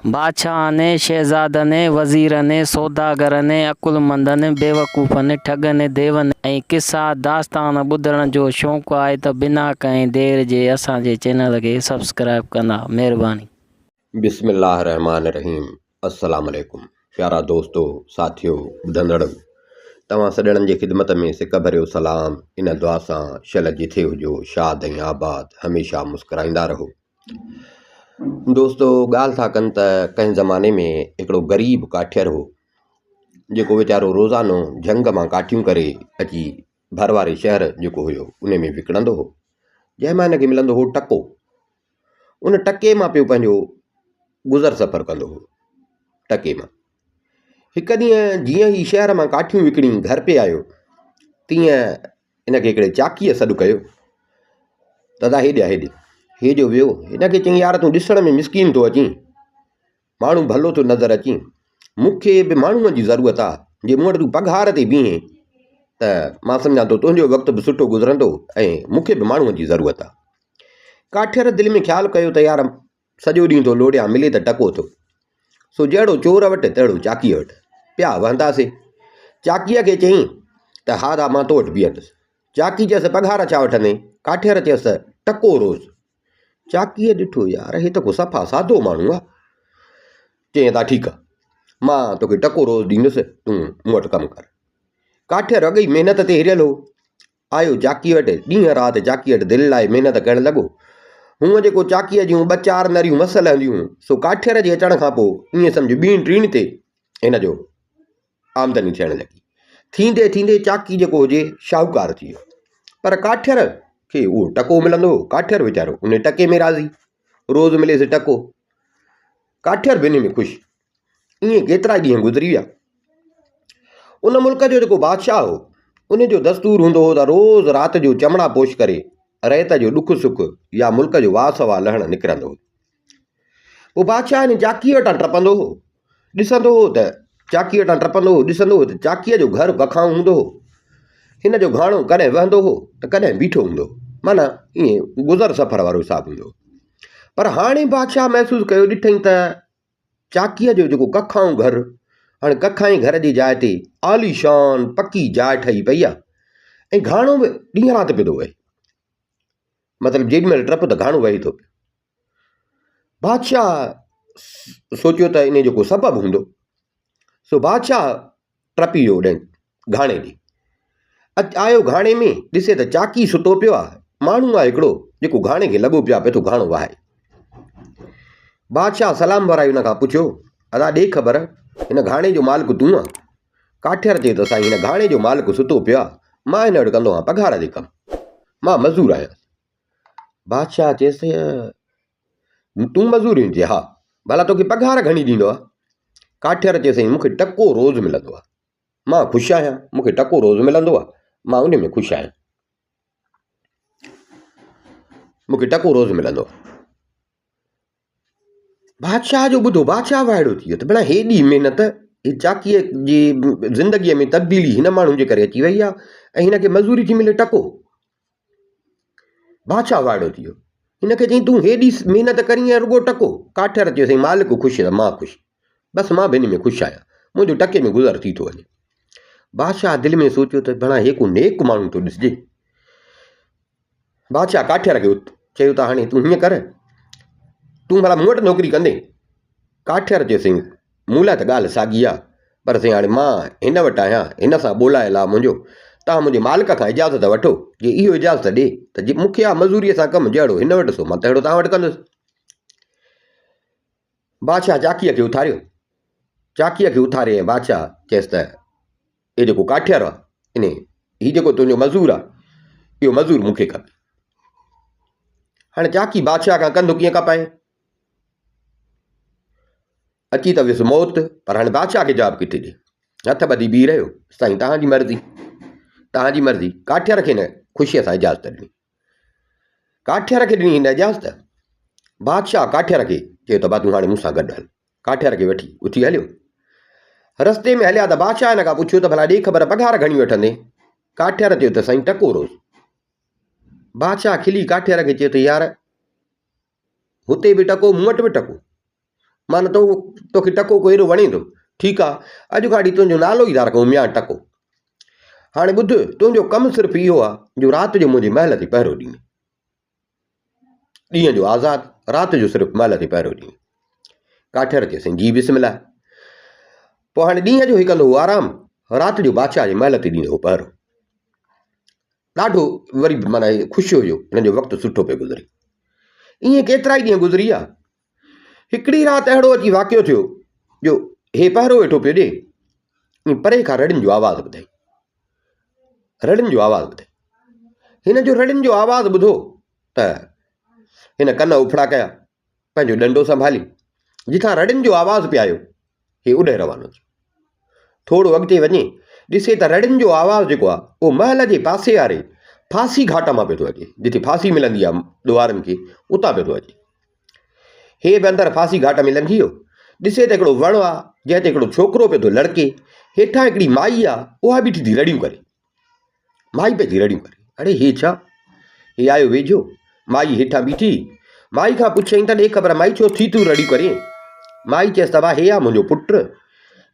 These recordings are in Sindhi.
بادشاهن، شهزادن، وزيرن، سوداگرن، عقلمندن، بيوقوفن، ٺڳن، ديون ۽ قصا داستان ٻڌڻ جو شوق آهي ته بنا ڪنهن دير جي اسان جي چينل کي سبسڪرائب ڪندا. مهرباني. بسم الله الرحمٰن الرحيم السلام عليڪم پيارا دوستو ساٿيو ٻڌندڙو توهان سڄڻن جي خدمت ۾ سڪ ڀريو سلام ان دعا سان شل جٿي هجو شاد ۽ آباد هميشه مسڪرائيندا رهو دوستو ڳالهه ٿا ڪن ته ڪنهن زماني ۾ هڪڙو غريب ڪاٺير هو جيڪو ويچارو روزانو جهنگ مان ڪاٺيون ڪري اچي ڀر واري شهر جيڪو هيو ان ۾ وڪڻندو هو جنهن مان هن کي ملندو هو ٽڪو ان ٽڪي مان پيو پنهنجو گذر سفر ڪندو هو ٽڪي مان هڪ ڏينهن جيئن ئي شهر مان ڪاٺيون وڪڻي گهر پئي آيو تيئن هن کي هڪڙي چاڪيء سڏ ڪيو، دادا هيڏي آ هيڏي. هيڏو ويو، هن کي چيائين يار تون ڏسڻ ۾ مسڪين ٿو اچين، ماڻهو ڀلو ٿو نظر اچين، مون کي به ماڻهوء جي ضرورت آ، جي مون وٽ تون پگهار تي بيهين ته مان سمجهان ٿو تنهنجو وقت به سٺو گذرندو ۽ مون کي به ماڻهوء جي ضرورت آ. ڪاٺير دل ۾ خيال ڪيو ته يار سڄو ڏينهن ٿو لوڙيان، ملي ته ٽڪو ٿو. سو جهڙو چور وٽ، تهڙو چاڪيء وٽ. پيا وهنداسي. چاڪيء کي چيائين ته ها دا مان تو وٽ بيهندس. چاڪي چيس پگهار ڇا وٺندين؟ ڪاٺير چيس ته ٽڪو روز. چاڪيء ڏٺو يار هي ته ڪو صفا سادو ماڻهو آ. چيائين دا ٺيڪ آ. مان توکي ٽڪو روز ڏيندس، تون مون وٽ ڪم ڪر. ڪاٺير اڳ ئي محنت تي هريل هو. آيو چاڪيء وٽ، ڏينهن رات چاڪيء وٽ دل لائي محنت ڪرڻ لڳو. هونء جيڪو چاڪيء جون ٻه چار نريون مس لهنديون هيون، سو ڪاٺير جي اچڻ کان پوء ائين سمجهه ٻيڻ ٽيڻ تي هن جو آمدني ٿيڻ لڳي. ٿيندي ٿيندي چاڪي جيڪو هجي شاهوڪار ٿي ويو. پر ڪاٺير کي اهو ٽڪو ملندو هو. ڪاٺير ويچارو ان ٽڪي ۾ راضي. روز مليس ٽڪو. ڪاٺير به ان ۾ خوش. ائين ڪيترا ڏينهن گذري ويا. ان ملڪ جو جيڪو بادشاهه هو، ان جو دستور هوندو هو ته روز رات جو چمڙا پوش ڪري رعيت جو ڏک سک يا ملڪ جو واء سواء لهڻ نڪرندو هو. پوء بادشاهه ان چاڪيء وٽان ٽپندو هو، ڏسندو هو ته چاڪيء وٽان ٽپندو هو، ڏسندو هو ته چاڪيء جو گهر ڪکائون هوندو هو. هن جو گهاڻو ڪڏهن وهندو هو ته ڪڏهن بيٺو هوندو هو. معنيٰ ائين گذر سفر وارو حساب هوندو هو. پر هاڻي بادشاهه محسوس ڪيو، ڏٺائين ته چاڪيء جو جيڪو ڪکائون گهر، هاڻي ڪکائين گهر جي جاء تي عاليشان پڪي جاء ٺهي پئي آ ۽ گهاڻو به ڏينهن رات پيو ٿو وهي. مطلب جيڏي مهل ٽپ ته گهاڻو وهي ٿو پيو. بادشاهه سوچيو ته ان جو ڪو سبب هوندو. سو بادشاهه ٽپي ويو اوڏانهن گهاڻي ڏي. آيو گهاڻي ۾ ڏسي ته چاڪي ستو پيو آ. ماڻهو آ هڪڙو جيڪو گهاڻي کي لڳو پيو آ پيو ٿو گهاڻو وهائي. بادشاهه سلام ورائي ان کان پڇيو، ادا ڏي خبر هن گهاڻي جو مالڪ تون آن؟ ڪاٺير چيو ته سائين هن گهاڻي جو مالڪ ستو پيو آ، مان هن وٽ ڪندو آهيان پگهار تي ڪم. مان مزور آهيان. بادشاهه چيس ته تون مزور آهين؟ چي ها. ڀلا توکي پگهار گهڻي ڏيندو آ؟ ڪاٺير چيس سائين مون کي ٽڪو روز ملندو آ. مان خوش آهيان، مون کي ٽڪو روز ملندو آ، مان ان ۾ خوش آهيان. مون کي ٽڪو روز ملندو آ. بادشاهه جو ٻڌو بادشاهه وائڙو ٿي ويو ته ڀلا هيڏي محنت هي چاڪيء جي زندگيء ۾ تبديلي هن ماڻهو جي ڪري اچي وئي آ ۽ هن کي مزوري ٿي ملي ٽڪو. بادشاهه وائڙو ٿي ويو. هن کي چيائين تون هيڏي محنت ڪرين ۽ رڳو ٽڪو؟ ڪاٺير چيو سائين مالڪ خوش ته مان خوش. بس مان به هن ۾ خوش آهيان. منهنجو ٽڪي ۾ گذر ٿي ٿو وڃي. بادشاهه دل ۾ سوچيو ته ڀلا هي ڪو نيڪ ماڻهو ٿو ڏسجي. بادشاهه ڪاٺير کي چيو ته هاڻي تون هيئن ڪر، تون ڀلا مون وٽ نوڪري ڪندين؟ ڪاٺير چيو سائين مون لاء ته ڳالهه ساڳي آ، پر سائين هاڻي مان هن وٽ آهيان، هن سان ٻولايل آ منهنجو، توهان منهنجي مالڪ کان اجازت وٺو، جي اهو اجازت ڏي ته جي مون کي آ مزوريء سان ڪم، جهڙو هن وٽ سو مان تهڙو توهان وٽ ڪندس. بادشاهه چاڪيء کي اٿاريو. چاڪيء کي اٿاري ۽ بادشاهه چيس ته هي جيڪو ڪاٺير آ، انهي هي جيڪو تنهنجو مزور آ، اهو مزور مون کي کپي. هاڻي چاڪي بادشاهه کان ڪنڌ ڪيئن ڪپائي؟ اچي ته ويس موت، پر هاڻي بادشاهه کي جواب ڪٿي ڏي؟ هٿ ٻڌي بيهي رهيو، سائين توهان جي مرضي، توهان جي مرضي. ڪاٺير کي هن خوشيء سان اجازت ڏني. ڪاٺير کي ڏني هن اجازت. بادشاهه ڪاٺير کي چيو ته با تون هاڻي مون سان گڏ هل. ڪاٺير کي وٺي اٿي هليو. رستي ۾ هليا ته بادشاهه هن کان پڇيو ته ڀلا ڏي خبر پگهار گهڻي وٺندين؟ ڪاٺير چيو ته سائين ٽڪو روز. بادشاهه کلي ڪاٺير کي چيو ته يار هتي به ٽڪو مون وٽ به ٽڪو. معنيٰ تو توکي ٽڪو ڪو ايڏو وڻي ٿو. ٺيڪ آ، اڄ کان وٺي تنهنجو نالو ئي ٿا رکون ميان ٽڪو. هاڻي ٻڌ، تنهنجو ڪم صرف اهو آ جو رات جو منهنجي محل تي پهرو ڏيندين. ڏينهن جو آزاد، رات جو صرف محل تي پهرو ڏيندين. ڪاٺير چيس، جي بسم الله. پوء هاڻي ڏينهن جو هي ڪندو هو آرام، رات جو بادشاهه جي محل تي ڏيندو هو پهرو. ڏاڍو وري به معنيٰ خوش هيو، هن جو وقت سٺو پيو گذري. ائين ڪيترائي ڏينهن گذري ويا. هڪڙي رات اهڙو اچي واقعو ٿيو جو هي پهرو ويٺو پيو ڏي ۽ پري کان رڙين جو آواز ٻڌائين. رڙين جو آواز ٻڌائين. هن جو رڙين جو آواز ٻڌو ته هن ڪن اڦڙا ڪيا، پنهنجو ڏنڊو سنڀالي جتان رڙين جو آواز پئي آيو هي اڏهي روانو ٿيو. ٿورو اڳتي وڃي ڏسي ته رڙين جو آواز جيڪو آهي اهو محل جي پاسي واري ڦاسي گهاٽ مان پيو ٿو اچي، جتي ڦاسي ملندي آهي ڏوهارين کي، اتان پيو ٿو اچي. هي به اندر ڦاسي گهاٽ ۾ لنگهي ويو. ڏسي ته هڪڙو وڻ آهي جنهن تي هڪڙو ڇوڪرو پيو ٿو لڙڪي، هيٺان هڪڙي مائي آهي اها بيٺي ٿي رڙيون ڪري. مائي پئي ٿي رڙيون ڪري، اڙي هي ڇا؟ هي آيو ويجهو، مائي هيٺان بيٺي، مائي کان پڇيائين ته ڏي خبر مائي ڇو ٿي تون رڙيون ڪرين؟ مائي چيس ته ڀاء هي آ منهنجو پٽ،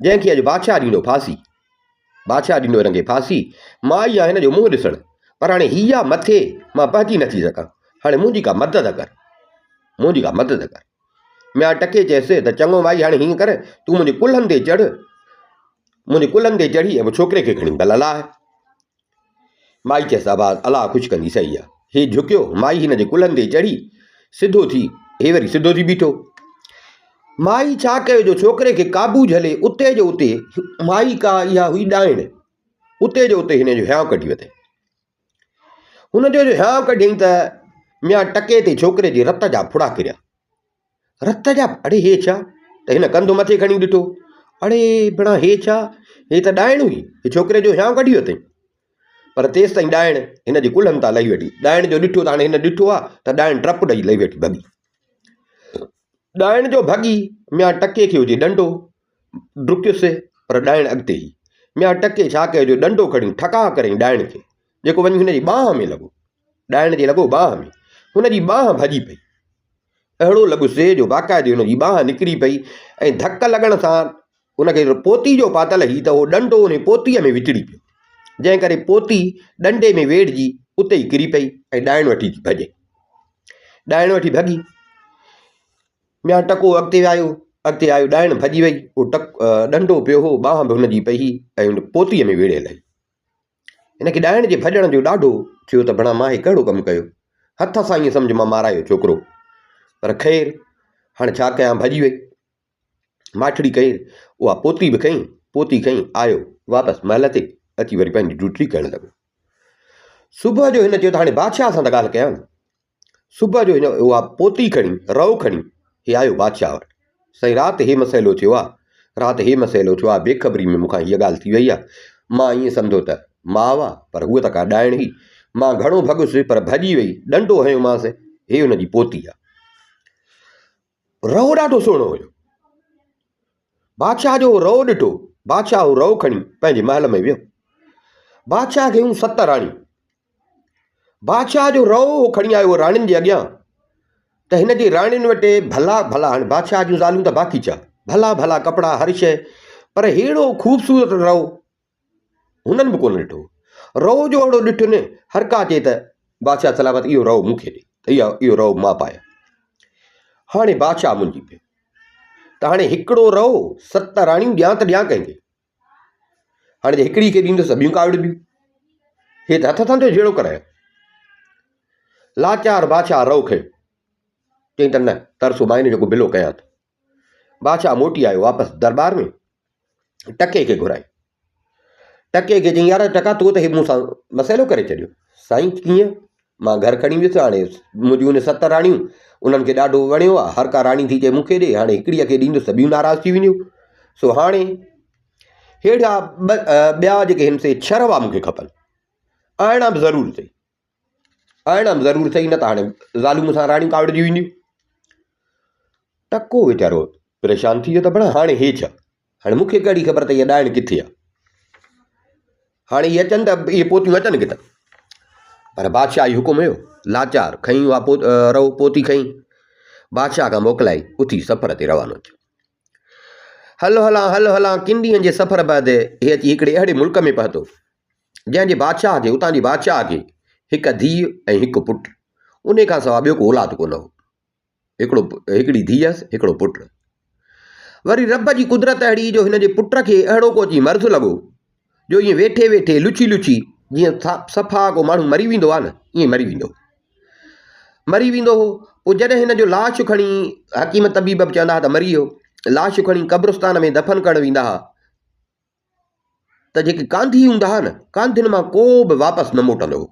جنهن کي اڄ بادشاهه ڏيندو ڦاسي. بادشاهه ڏيندو هن کي ڦاسي. مان آئي آهيان هن جو منهن ڏسڻ، پر هاڻي هي آ مٿي، مان پهچي نٿي سگهان. هاڻي منهنجي ڪا مدد ڪر، منهنجي ڪا مدد ڪر. ميان ٽڪي چيس ته چڱو مائي هاڻي هيئن ڪر، تون منهنجي ڪلهن تي چڙهه، منهنجي ڪلهن تي چڙهي ۽ پوء ڇوڪري کي کڻي ڀلا لاهه. مائي چيس ابا الله خوش ڪندي صحيح آ. هي جهڪيو، مائي هن جي ڪلهن تي چڙهي سڌو ٿي، هي وري سڌو ٿي بيٺو. مائي ڇا ڪيو جو ڇوڪري کي قابو جهلي اتي جو اتي، مائي ڪا اها هئي ڏائڻ، اتي جو اتي هن جو هيانء ڪڍي وڌائين. هن جو جو هيانء ڪڍيائين ته ميان ٽڪي تي ڇوڪري جي رت جا ڦڙا ڪريا. رت جا اڙي هي ڇا؟ ته هن ڪنڌ مٿي کڻي ڏٺو. اڙي ڀيڻا هي ڇا؟ هي ته ڏائڻ هئي. هي ڇوڪري جو هيانء ڪڍي ويو اٿئي. پر تيستائين ڏائڻ هن جي ڪلهن تان لهي ويٺي. ڏائڻ جو ڏٺو ته هاڻي هن ڏٺو آ ته ڏائڻ ٽپ ڏئي لهي ويٺي ڀڳي. ڏائڻ جو ڀڳي ميان ٽڪي کي هجي ڏنڊو. ڊڪيس پر ڏائڻ اڳتي هئي. ميان ٽڪي ڇا ڪيو جو ڏنڊو کڻي ٺڪاء ڪريائين ڏائڻ کي، جيڪو وڃي هن جي ٻانهن ۾ لڳو. ڏائڻ جي لڳو ٻانهن ۾. هن جي ٻانهن ڀڄي پئي. اهڙو لڳس جو باقاعدي هن جي ٻانهن نڪري پئي ۽ ڌڪ لڳڻ سان ان کي پوتي جو پاتل هئي ته اهو ڏنڊو ان پوتيء ۾ وچڙي پيو، جنهن ڪري پوتي ڏنڊي ۾ ويڙهجي اتي ئي ڪري پئي ۽ ڏائڻ وٺي ٿي ڀڄي. ڏائڻ وٺي ڀڳي. ميان ٽڪو اڳتي آيو، اڳتي آيو ڏائڻ ڀڄي وئي، اهو ٽڪ ڏنڊو پيو هو، ٻانهن به هن جي پئي هئي ۽ ان پوتيء ۾ ويڙهيل هئي. هن کي ڏائڻ جي ڀڄڻ جو ڏاڍو ٿيو ته ڀڻا مان هي ڪهڙو ڪم ڪيو، هٿ سان ائين سمجهه مان مارايو ڇوڪرو، پر خير هاڻي ڇا ڪيان ڀڄي وئي. ماٺڙي ڪئي، اها پوتي به کنئي، پوتي کنئي آيو واپس محل تي اچي وري پنهنجي ڊيوٽي ڪرڻ لڳو. صبح جو هن چيو ته هاڻي بادشاهه سان ته ڳالهه ڪيان. صبح جو هن اها پوتي کڻي، رئو کڻي، هي آيو بادشاهه وٽ. سائين رات هي مسئلو ٿيو آ، رات هي مسئلو ٿيو آ، بي خبري ۾ مون کان هيء ڳالهه ٿي وئي آ. مان ائين سمجهيو ته ماء آ، پر هوء ته ڪا ڏائڻ هئي. مان گهڻو ڀڳس، پر ڀڄي وئي، ڏنڊو هنيومانس، هي ان جي پوتي آ. رئو ڏاڍو سهڻو هيو. بادشاهه جو رئو ڏٺو، بادشاهه اهو رئو کڻي پنهنجي محل ۾ ويو. بادشاهه کي هيون ست راڻيون. بادشاهه جو رئو هو کڻي آيو راڻين جي اڳيان ته هن جي راڻين وٽ ڀلا ڀلا هاڻي بادشاهه جون زالون ته باقي ڇا ڀلا ڀلا ڪپڙا هر شيء پر ههڙو خوبصورت رئو هنن به ڪونه ڏٺو رئو جو اهڙو ڏٺن هر ڪا چئي ته بادشاهه سلامت اهو رئو مون کي ڏي ته اها اهو رئو مان پايان هاڻي بادشاهه منجهي پيو ته هاڻي هڪڙو رئو ست راڻيون ڏيان ته ڏيان ڪنهن کي هاڻي جي هڪڙي کي ڏيندس ته ٻيون ڪاوڙبيون. هي ته هٿ سان ٿيو جهيڙو ڪرايان. لاچار بادشاهه رئو کنيو. چيائين ته نه ترسو مان هن جو ڪو بلو ڪيان ٿو. بادشاهه موٽي آيو واپس درٻار ۾ ٽڪي کي گهرائي. ٽڪي کي چيائين يار ٽڪا تو ته هي مون سان مسئلو ڪري ڇڏيو. سائين ڪيئن؟ مان گهر کڻي ويس هاڻي منهنجون اهي ست راڻيون انهن کي ڏاڍو وڻيو آهي هر ڪا راڻي ٿي چئي مون کي ڏي هاڻي هڪڙيء کي ڏيندس ته ٻيون ناراض ٿي وينديون سو هاڻي ههڙا ٻه ٻيا جيڪي هن سي ڇهه روا مون کي کپن آڻڻا به ضرور اٿئي آڻڻا به ضرور اٿئي نه ته هاڻي زالون مون سان راڻيون ڪاوڙجي وينديون ٽڪو ويچارو پريشان ٿي ويو ته ڀلا هاڻي هي ڇا هاڻي مون کي ڪهڙي خبر ته اها ڏائڻ ڪٿي آهي. هاڻي اهي اچن ته اهي پوتيون اچن ڪٿان؟ پر بادشاهه جو حڪم هيو، لاچار کنئي اها رئو پوتي کنئي، بادشاهه کان موڪلائي اٿي سفر تي روانو ٿيو. هل هلان هل هلان ڪن ڏينهن جي سفر بعد هي اچي هڪڙي اهڙي ملڪ ۾ پهتو، جنهن جي بادشاهه کي، اتان جي بادشاهه کي هڪ ڌيء ۽ هڪ پٽ، انهي کان سواء ٻيو ڪو اولاد ڪونه هو. هڪڙو هڪڙي ڌيء هيس، هڪڙو پٽ. وري رب جي قدرت اهڙي جو هن جي پٽ کي اهڙو ڪو اچي مرض لڳو جو ائين ويٺي ويٺي لڇي لڇي جيئن صفا ڪو ماڻهو مري ويندو آهي نه ائين مري ويندو هو. مري ويندو هو. پوء جڏهن هن جو لاش کڻي حڪيم طبيب به چوندا هئا ته مري ويو. لاش کڻي قبرستان ۾ دفن ڪرڻ ويندا هئا ته جيڪي ڪانڌي هوندا هئا نه ڪانڌين مان ڪو به واپس نه موٽندو هو.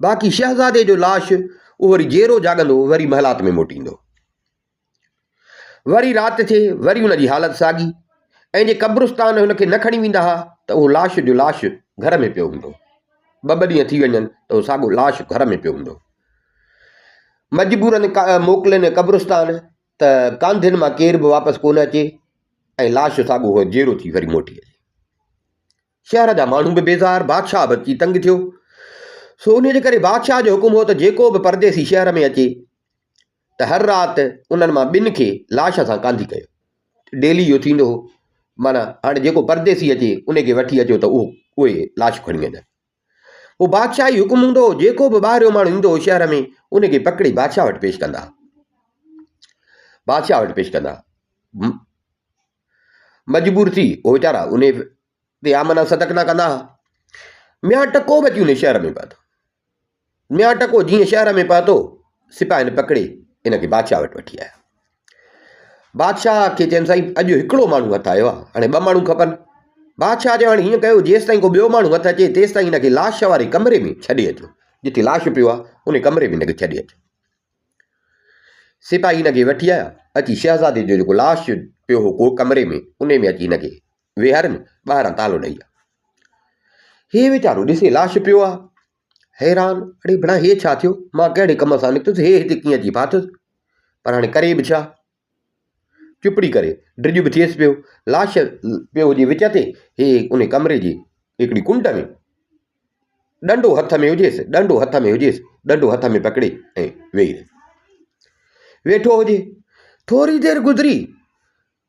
باقي شهزادي جو لاش اهو وري جيئرو جاڳندو وري محلات ۾ موٽي ايندو هو. وري رات ٿئي وري ان جي حالت ساڳي ۽ جي قبرستان هن کي نه کڻي ويندا ها ته اهو لاش جو لاش گهر ۾ پيو هوندو ٻه ٻه ڏينهن ٿي وڃن ته اهو ساڳو لاش گهر ۾ پيو هوندو مجبورن موڪلين قبرستان ته ڪانڌين مان ڪير به واپس ڪونه اچي ۽ لاش ساڳو هو جيئرو ٿي وري موٽي اچي شهر جا ماڻهو به بيزار بادشاهه به اچي تنگ ٿيو سو ان جي ڪري بادشاهه جو حڪم هو ته جيڪو به پرديسي شهر ۾ اچي ته هر رات انهن مان ٻن کي لاش سان ڪانڌي ڪيو. ڊيلي اهو ٿيندو هو. معنيٰ هاڻي جيڪو پرديسي اچي ان کي وٺي اچو ته اهو اهي لاش کڻي وڃن. پوء بادشاهي حڪم هوندو هو جيڪو به ٻاهريون ماڻهو ايندو هو شهر ۾ ان کي پڪڙي بادشاهه وٽ پيش ڪندا ها. بادشاهه وٽ پيش ڪندا ها. مجبور ٿي اهي ويچارا ان تي آمنا صدق نه ڪندا ها. ميان ٽڪو به اچي ان شهر ۾ پهتو. ميان ٽڪو جيئن شهر ۾ پهتو، سپاهين پڪڙي هن کي بادشاهه وٽ وٺي آيا. بادشاهه کي چين سائين اڄ هڪڙو ماڻهو هٿ آيو آهي، هاڻي ٻه ماڻهو کپن. بادشاهه چيو هاڻي هيئن ڪيو جيستائين ڪو ٻيو ماڻهو هٿ اچي تيستائين هن کي لاش واري ڪمري ۾ ڇڏي اچو. جتي لاش پيو آهي ان ڪمري ۾ هن کي ڇڏي اچو. سپاهي هن کي وٺي آيا، اچي شهزادي جو جيڪو لاش پيو هو ڪو ڪمري ۾ ان ۾ اچي هن کي ويهارين، ٻاهران تالو ڏئي آيا. هي ويچارو ڏسي لاش پيو آهي، حيران، اڙي ڀلا هي ڇا ٿيو؟ مان ڪهڙي ڪم سان نڪتس، هي هتي ڪيئن اچي ڦاٿس؟ پر هاڻي ڪري به ڇا؟ چپڙي ڪري، ڊڄ به ٿئيس پيو. لاش پيو هجي وچ تي، هي ان ڪمري جي هڪڙي ڪنڊ ۾ ڏنڊو هٿ ۾ هجيس، ڏنڊو هٿ ۾ هجيس، ڏنڊو هٿ ۾ پڪڙي ۽ ويهي رهيو. ويٺو هجي. ٿوري دير گذري،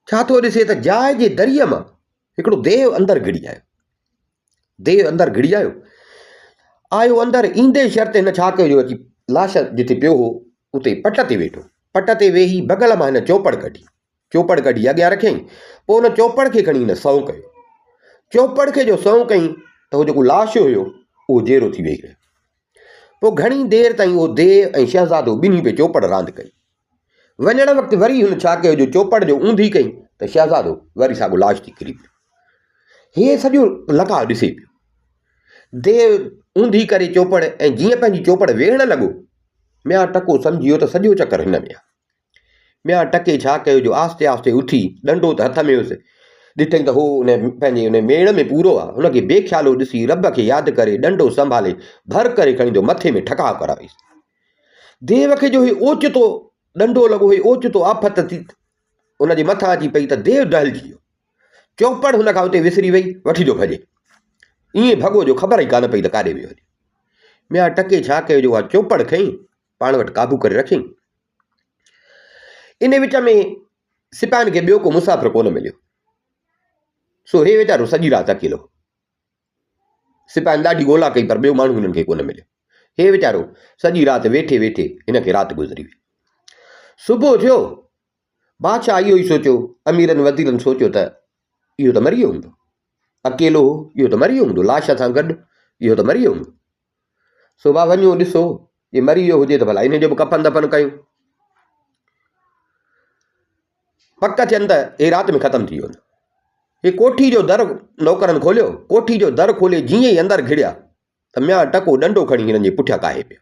ڇا ٿو ڏسي ته جاء جي دريء مان هڪڙو ديو اندر گهڙي آيو. ديو اندر گهڙي آيو. آيو اندر ايندي شرط هن ڇا ڪيو جو اچي لاش جتي پيو هو اتي پٽ تي ويٺو. پٽ تي ويهي بغل مان هن چوپڙ ڪڍي. چوپڙ ڪڍي اڳيان رکيائين. پوء ان چوپڙ کي کڻي هن سنئون ڪيو. چوپڙ کي جو سنئون ڪيائين ته هو جيڪو لاش هيو اهو جيئرو ٿي ويهي رهيو. پوء گهڻي دير تائين اهو ديو ۽ شهزادو ٻنهي پئي چوپڙ راند ڪئي. وڃڻ وقت وري هن ڇا ڪيو جو چوپڙ جو اونڌي ڪئي ته شهزادو وري ساڳو لاش ٿي ڪري پيو. هي سڄو لقاء ڏسي پيو. ديو اونڌي ڪري چوپڙ ۽ جيئن پنهنجي چوپڙ ويهڻ لڳو، ميان ٽڪو سمجهي ويو ته سڄو چڪر هن ۾ آهي. ميان ٽڪي ڇا ڪيو جو آهستي آهستي اٿي ڏنڊو ته هٿ ۾ هيس، ڏٺائين ته هو ان پنهنجي ان ميڙ ۾ پورو آهي. هن کي بي خيالو ڏسي رب کي ياد ڪري ڏنڊو سنڀالي ڀر ڪري کڻي جو مٿي ۾ ٺڪاء ڪرايس. ديو کي جو هي اوچتو ڏنڊو لڳو، هي اوچتو آفت ٿي ان جي مٿان اچي پئي ته ديو دهلجي ويو. چوپڙ هن کان اتي وسري وئي، وٺي ٿو ڀڄي. ائين ڀڳو جو خبر ئي ڪانه پئي ته ڪاڏي ويو هلي. ميان ٽڪي ڇا ڪيو جو اها چوپڙ کنئي پاڻ وٽ قابو ڪري رکيائين. ان وچ ۾ سپاهين کي ٻيو ڪو مسافر ڪونه مليو. سو هي ويچارو سڄي رات اڪيلو هو. سپاهين ڏاڍي ڳولا ڪئي پر ٻيو ماڻهو هنن کي ڪونه مليو. هي ويچارو سڄي رات ويٺي ويٺي هن کي رات گذري وئي. صبح ٿيو، بادشاهه اهو ئي سوچيو، اميرن وزيرن سوچيو ته اهو ته مري ويو هوندو، اڪيلو هو، اهو ته مري ويو هوندو، لاش سان گڏ اهو ته مري ويو هوندو. سو ڀا وڃو ڏسو، جي مري ويو هجي ته ڀلا ان جو به ڪفن دفن ڪيون. پڪ ٿين ته هي رات ۾ ختم ٿي ويو هوندو. هي ڪوٺي جو در نوڪرن کوليو، ڪوٺي جو در کولي جيئن ئي اندر گهڙيا ته ميان ٽڪو ڏنڊو کڻي هنن جي پٺيان ڪاهي پيو.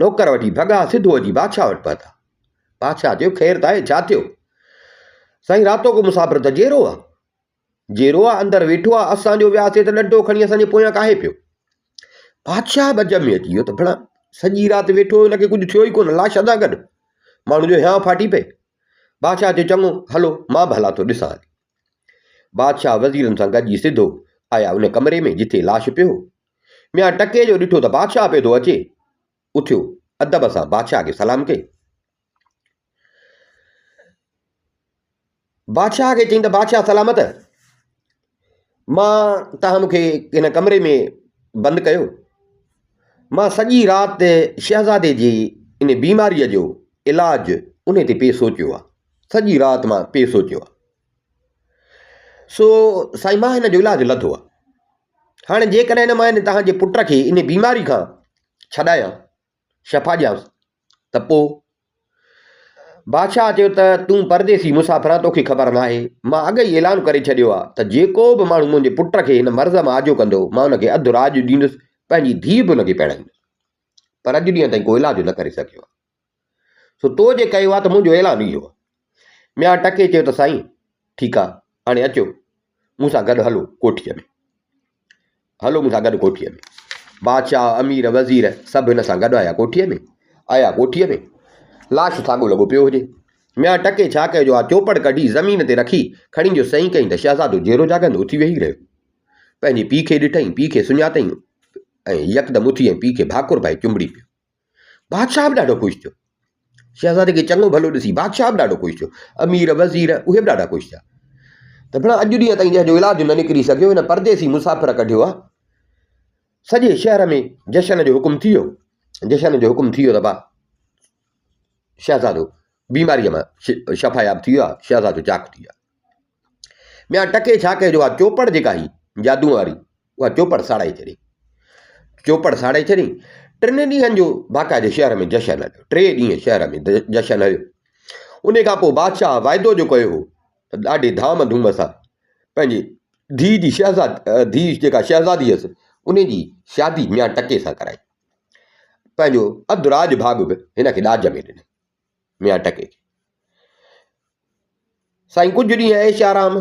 نوڪر وٺي ڀڳا، سڌو اچي بادشاهه وٽ پهتا. بادشاهه چيو، خير ته آهي، ڇا ٿيو؟ سائين راتوڪو مسافر ته جيئرو آ. جيئرو آ، اندر ويٺو آ، اسان جو وياسي ته ڏنڊو کڻي اسان جي پويان ڪاهي پيو. بادشاهه به عجب ۾ اچي ويو ته ڀلا سڄي رات ويٺو هو، هن کي ڪجهه ٿيو ئي ڪونه، لاش ادا گڏ. ماڻهو جو هيانء ڦاٽي پئي. بادشاهه چيو، چڱو، هلو، مان به هلان ٿو، ڏسان هلي. بادشاهه وزيرن سان گڏجي سڌو آيا ان ڪمري ۾ جتي لاش پيو هو. ميان ٽڪي جو ڏٺو ته بادشاهه پيو ٿو اچي. اٿيو، ادب سان بادشاهه کي سلام ڪئي. بادشاهه کي چئين ته بادشاهه سلامت مان توهان مون کي هن ڪمري ۾ بند ڪيو مان سڄي رات شهزادي جي ان بيماريء جو علاج ان تي پئي سوچيو آهي سڄي رات مان پئي سوچيو آهي سو سائين مان هن جو علاج لڌو آهي هاڻي جيڪڏهن مان هن توهان جي پٽ کي ان بيماري کان ڇڏايان شفا ڏيانس ته پوء بادشاهه چيو ته تون پرديسي مسافر آن توکي خبر ناهي مان اڳ ئي اعلان ڪري ڇڏيو آهي ته جيڪو به ماڻهو منهنجي پٽ کي هن مرض مان آجو ڪندو مان ان کي اڌ راڄ ڏيندس پنهنجي ڌيء به ان کي پرڻائيندس پر اڄ ڏينهن تائين ڪو علاج نه ڪري سگهيو آهي سو تو جي ڪيو آهي ته منهنجو اعلان اهو آهي ميان ٽڪي چيو ته سائين ٺيڪ آهي هاڻي اچو مون سان گڏ هلو ڪوٺيء ۾ هلو مون سان گڏ ڪوٺيء ۾. بادشاهه، امير، وزير سڀ هن سان گڏ آيا ڪوٺيء ۾. آيا ڪوٺيء ۾. لاش ساڳو لڳو پيو هجي. ميان ٽڪي ڇا ڪيو جو اها چوپڙ ڪڍي زمين تي رکي، کڻي جو سئي ڪئين ته شهزادو جيئرو جاڳندو اٿي ويهي رهيو. پنهنجي پيء کي ڏٺائين، پيء کي سڃاتائين ۽ يڪدم اٿي ۽ پيء کي ڀاڪر پائي چنبڙي پيو. بادشاهه به ڏاڍو خوش ٿيو. شهزادي کي چڱو ڀلو ڏسي بادشاهه به ڏاڍو خوش ٿيو. امير، وزير اهي به ڏاڍا خوش ٿيا ته ڀلا اڄ ڏينهن تائين جنهن جو علاج نه نڪري سگهيو هن پرديسي مسافر ڪڍيو آهي. سڄي شهر ۾ جشن جو حڪم ٿي ويو. جشن جو حڪم ٿي ويو ته با شهزادو بيماريء مان شفاياب ٿي ويو آهي، شهزادو چاڪ ٿي ويو آهي. ميان ٽڪي ڇا ڪيو جو اها چوپڙ جيڪا هئي جادوء واري اها چوپڙ ساڙائي ڇڏي. چوپڙ ساڙائي ڇڏي. ٽن ڏينهن جو باقاعدي شهر ۾ جشن هليو. ٽي ڏينهن شهر ۾ جشن هليو. ان کان پوء بادشاهه واعدو جو ڪيو هو ته ڏاڍي ڌام ڌوم سان پنهنجي ڌيء جي شهزاد ڌيء جيڪا شهزادي هيس ان جي شادي ميان ٽڪي سان ڪرائي. پنهنجو اڌ راڄ ڀاڳ به هن کي ڏاج ۾ ڏني. ميان ٽڪي کي. سائين ڪجهه ڏينهن عيش آرام،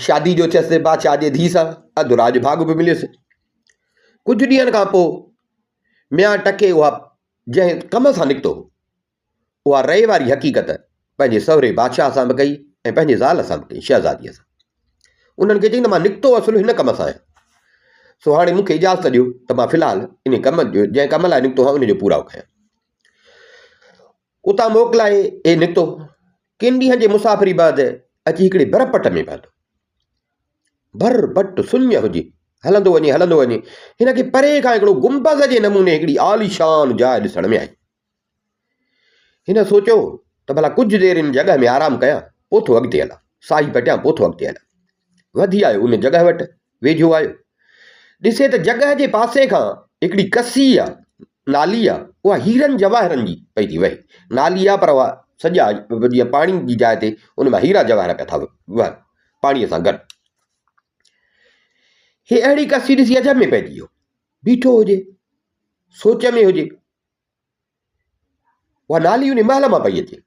شادي جو ٿيس بادشاهه جي ڌيء سان، اڌ راڄ ڀاڳ به مليس. ڪجهه ڏينهن کان پوء ميان ٽڪي اها جنهن ڪم سان نڪتو هو، اها رئي واري حقيقت پنهنجي سهري بادشاهه سان به ڪئي ۽ پنهنجي زال سان به ڪئي، شهزاديء سان. انهن کي چيائين ته مان نڪتو اصل هن ڪم سان آهيان، سو هاڻي مون کي اجازت ڏيو ته مان في الحال ان ڪم جو جنهن ڪم لاء نڪتو آهيان ان جو پورائو ڪيان. اتان موڪلائي هي نڪتو. ڪن ڏينهن جي مسافري بعد اچي هڪڙي برپٽ ۾ پهتو. بر پٽ سڃ هجي. هلندو وڃي هلندو وڃي هن کي پري کان هڪڙو گنبذ جي نموني هڪڙي عاليشان جاء ڏسڻ ۾ آئي. هن سوچيو ته ڀلا ڪجهه دير ان جڳهه ۾ آرام ڪيان پوء ٿو اڳتي هلان. ساهي پٽيان پوء ٿو اڳتي هلان. وڌي آيو ان جڳهه وٽ. ويجهو آيو. ڏسي ته جڳهه جي پاسي کان هڪڙي ڪسي آ، نالي آ، اها هيرن جواهرن جي پئي ٿي وهي. نالي آ پر اها سڄا جيئن پاڻي جي جاء تي ان مان هيرا جواهر پيا ٿا وهن پاڻيء سان گڏ. هي اهڙي ڪسي ڏسي عجب ۾ پئجي ويو. بيٺو هجي، سوچ ۾ هجي. اها نالي ان محل مان پئي اچي.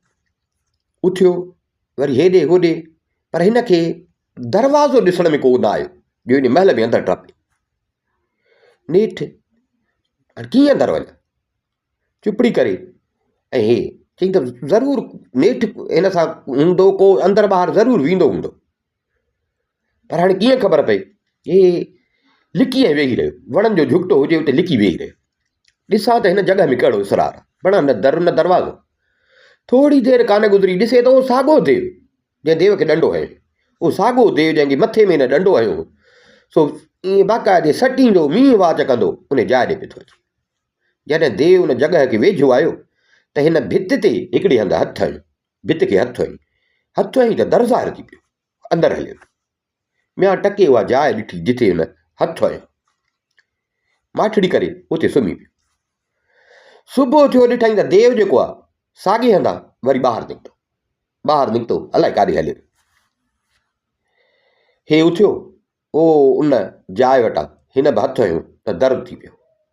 اٿيو، وري هيڏي هوڏي، پر هن کي دروازو ڏسڻ ۾ ڪو نه آيو جو ان محل ۾ اندر ٽپي. نيٺ هاڻي ڪيئن اندر وڃان؟ چپڙي ڪري ۽ هي چئي ته ضرور نيٺ هن سان هوندو ڪو اندر ٻاهر ضرور ويندو هوندو. پر هاڻي ڪيئن خبر پئي؟ هي لڪي ۽ ويهي رهيو. وڻن جو جهڳٽو هجي اتي لڪي ويهي رهيو. ڏسان ته هن جڳهه ۾ ڪهڙو اسرار آهي. بڻا نه در نه دروازو. ٿوري دير ڪانه گذري ڏسي ته اهو ساڳو ديو جنهن ديو کي ڏنڊو هنيو هو. اهو ساڳو ديو جنهن جي مٿي ۾ هن ڏنڊو هنيو هو. سو ائين باقاعدي سٽيندو مينهن واچ ڪندو ان جاء ڏي پيو ٿو اچي. جڏهن ديو ان جڳهه کي ويجهو آيو ته هن ڀت تي هڪڙي هنڌ هٿ هنيو. ڀت کي هٿ هنئي. هٿ هنئي ته در ظاهر ٿي پيو. اندر هليو ويو. ميان ٽڪي اها جاء ڏٺي جتي هن هٿ هنيو. ماٺڙي ڪري اتي سمهي پيو. صبح ٿيو ڏٺائين ته ديو جيڪو آ ساڳي هنڌان وري ٻاهر نڪتو. ٻاهر نڪتو الائي ڪاڏي هليو ويو. هي اٿيو او ان جاء وٽان هن به هٿ هنيو ته در ٿي پيو.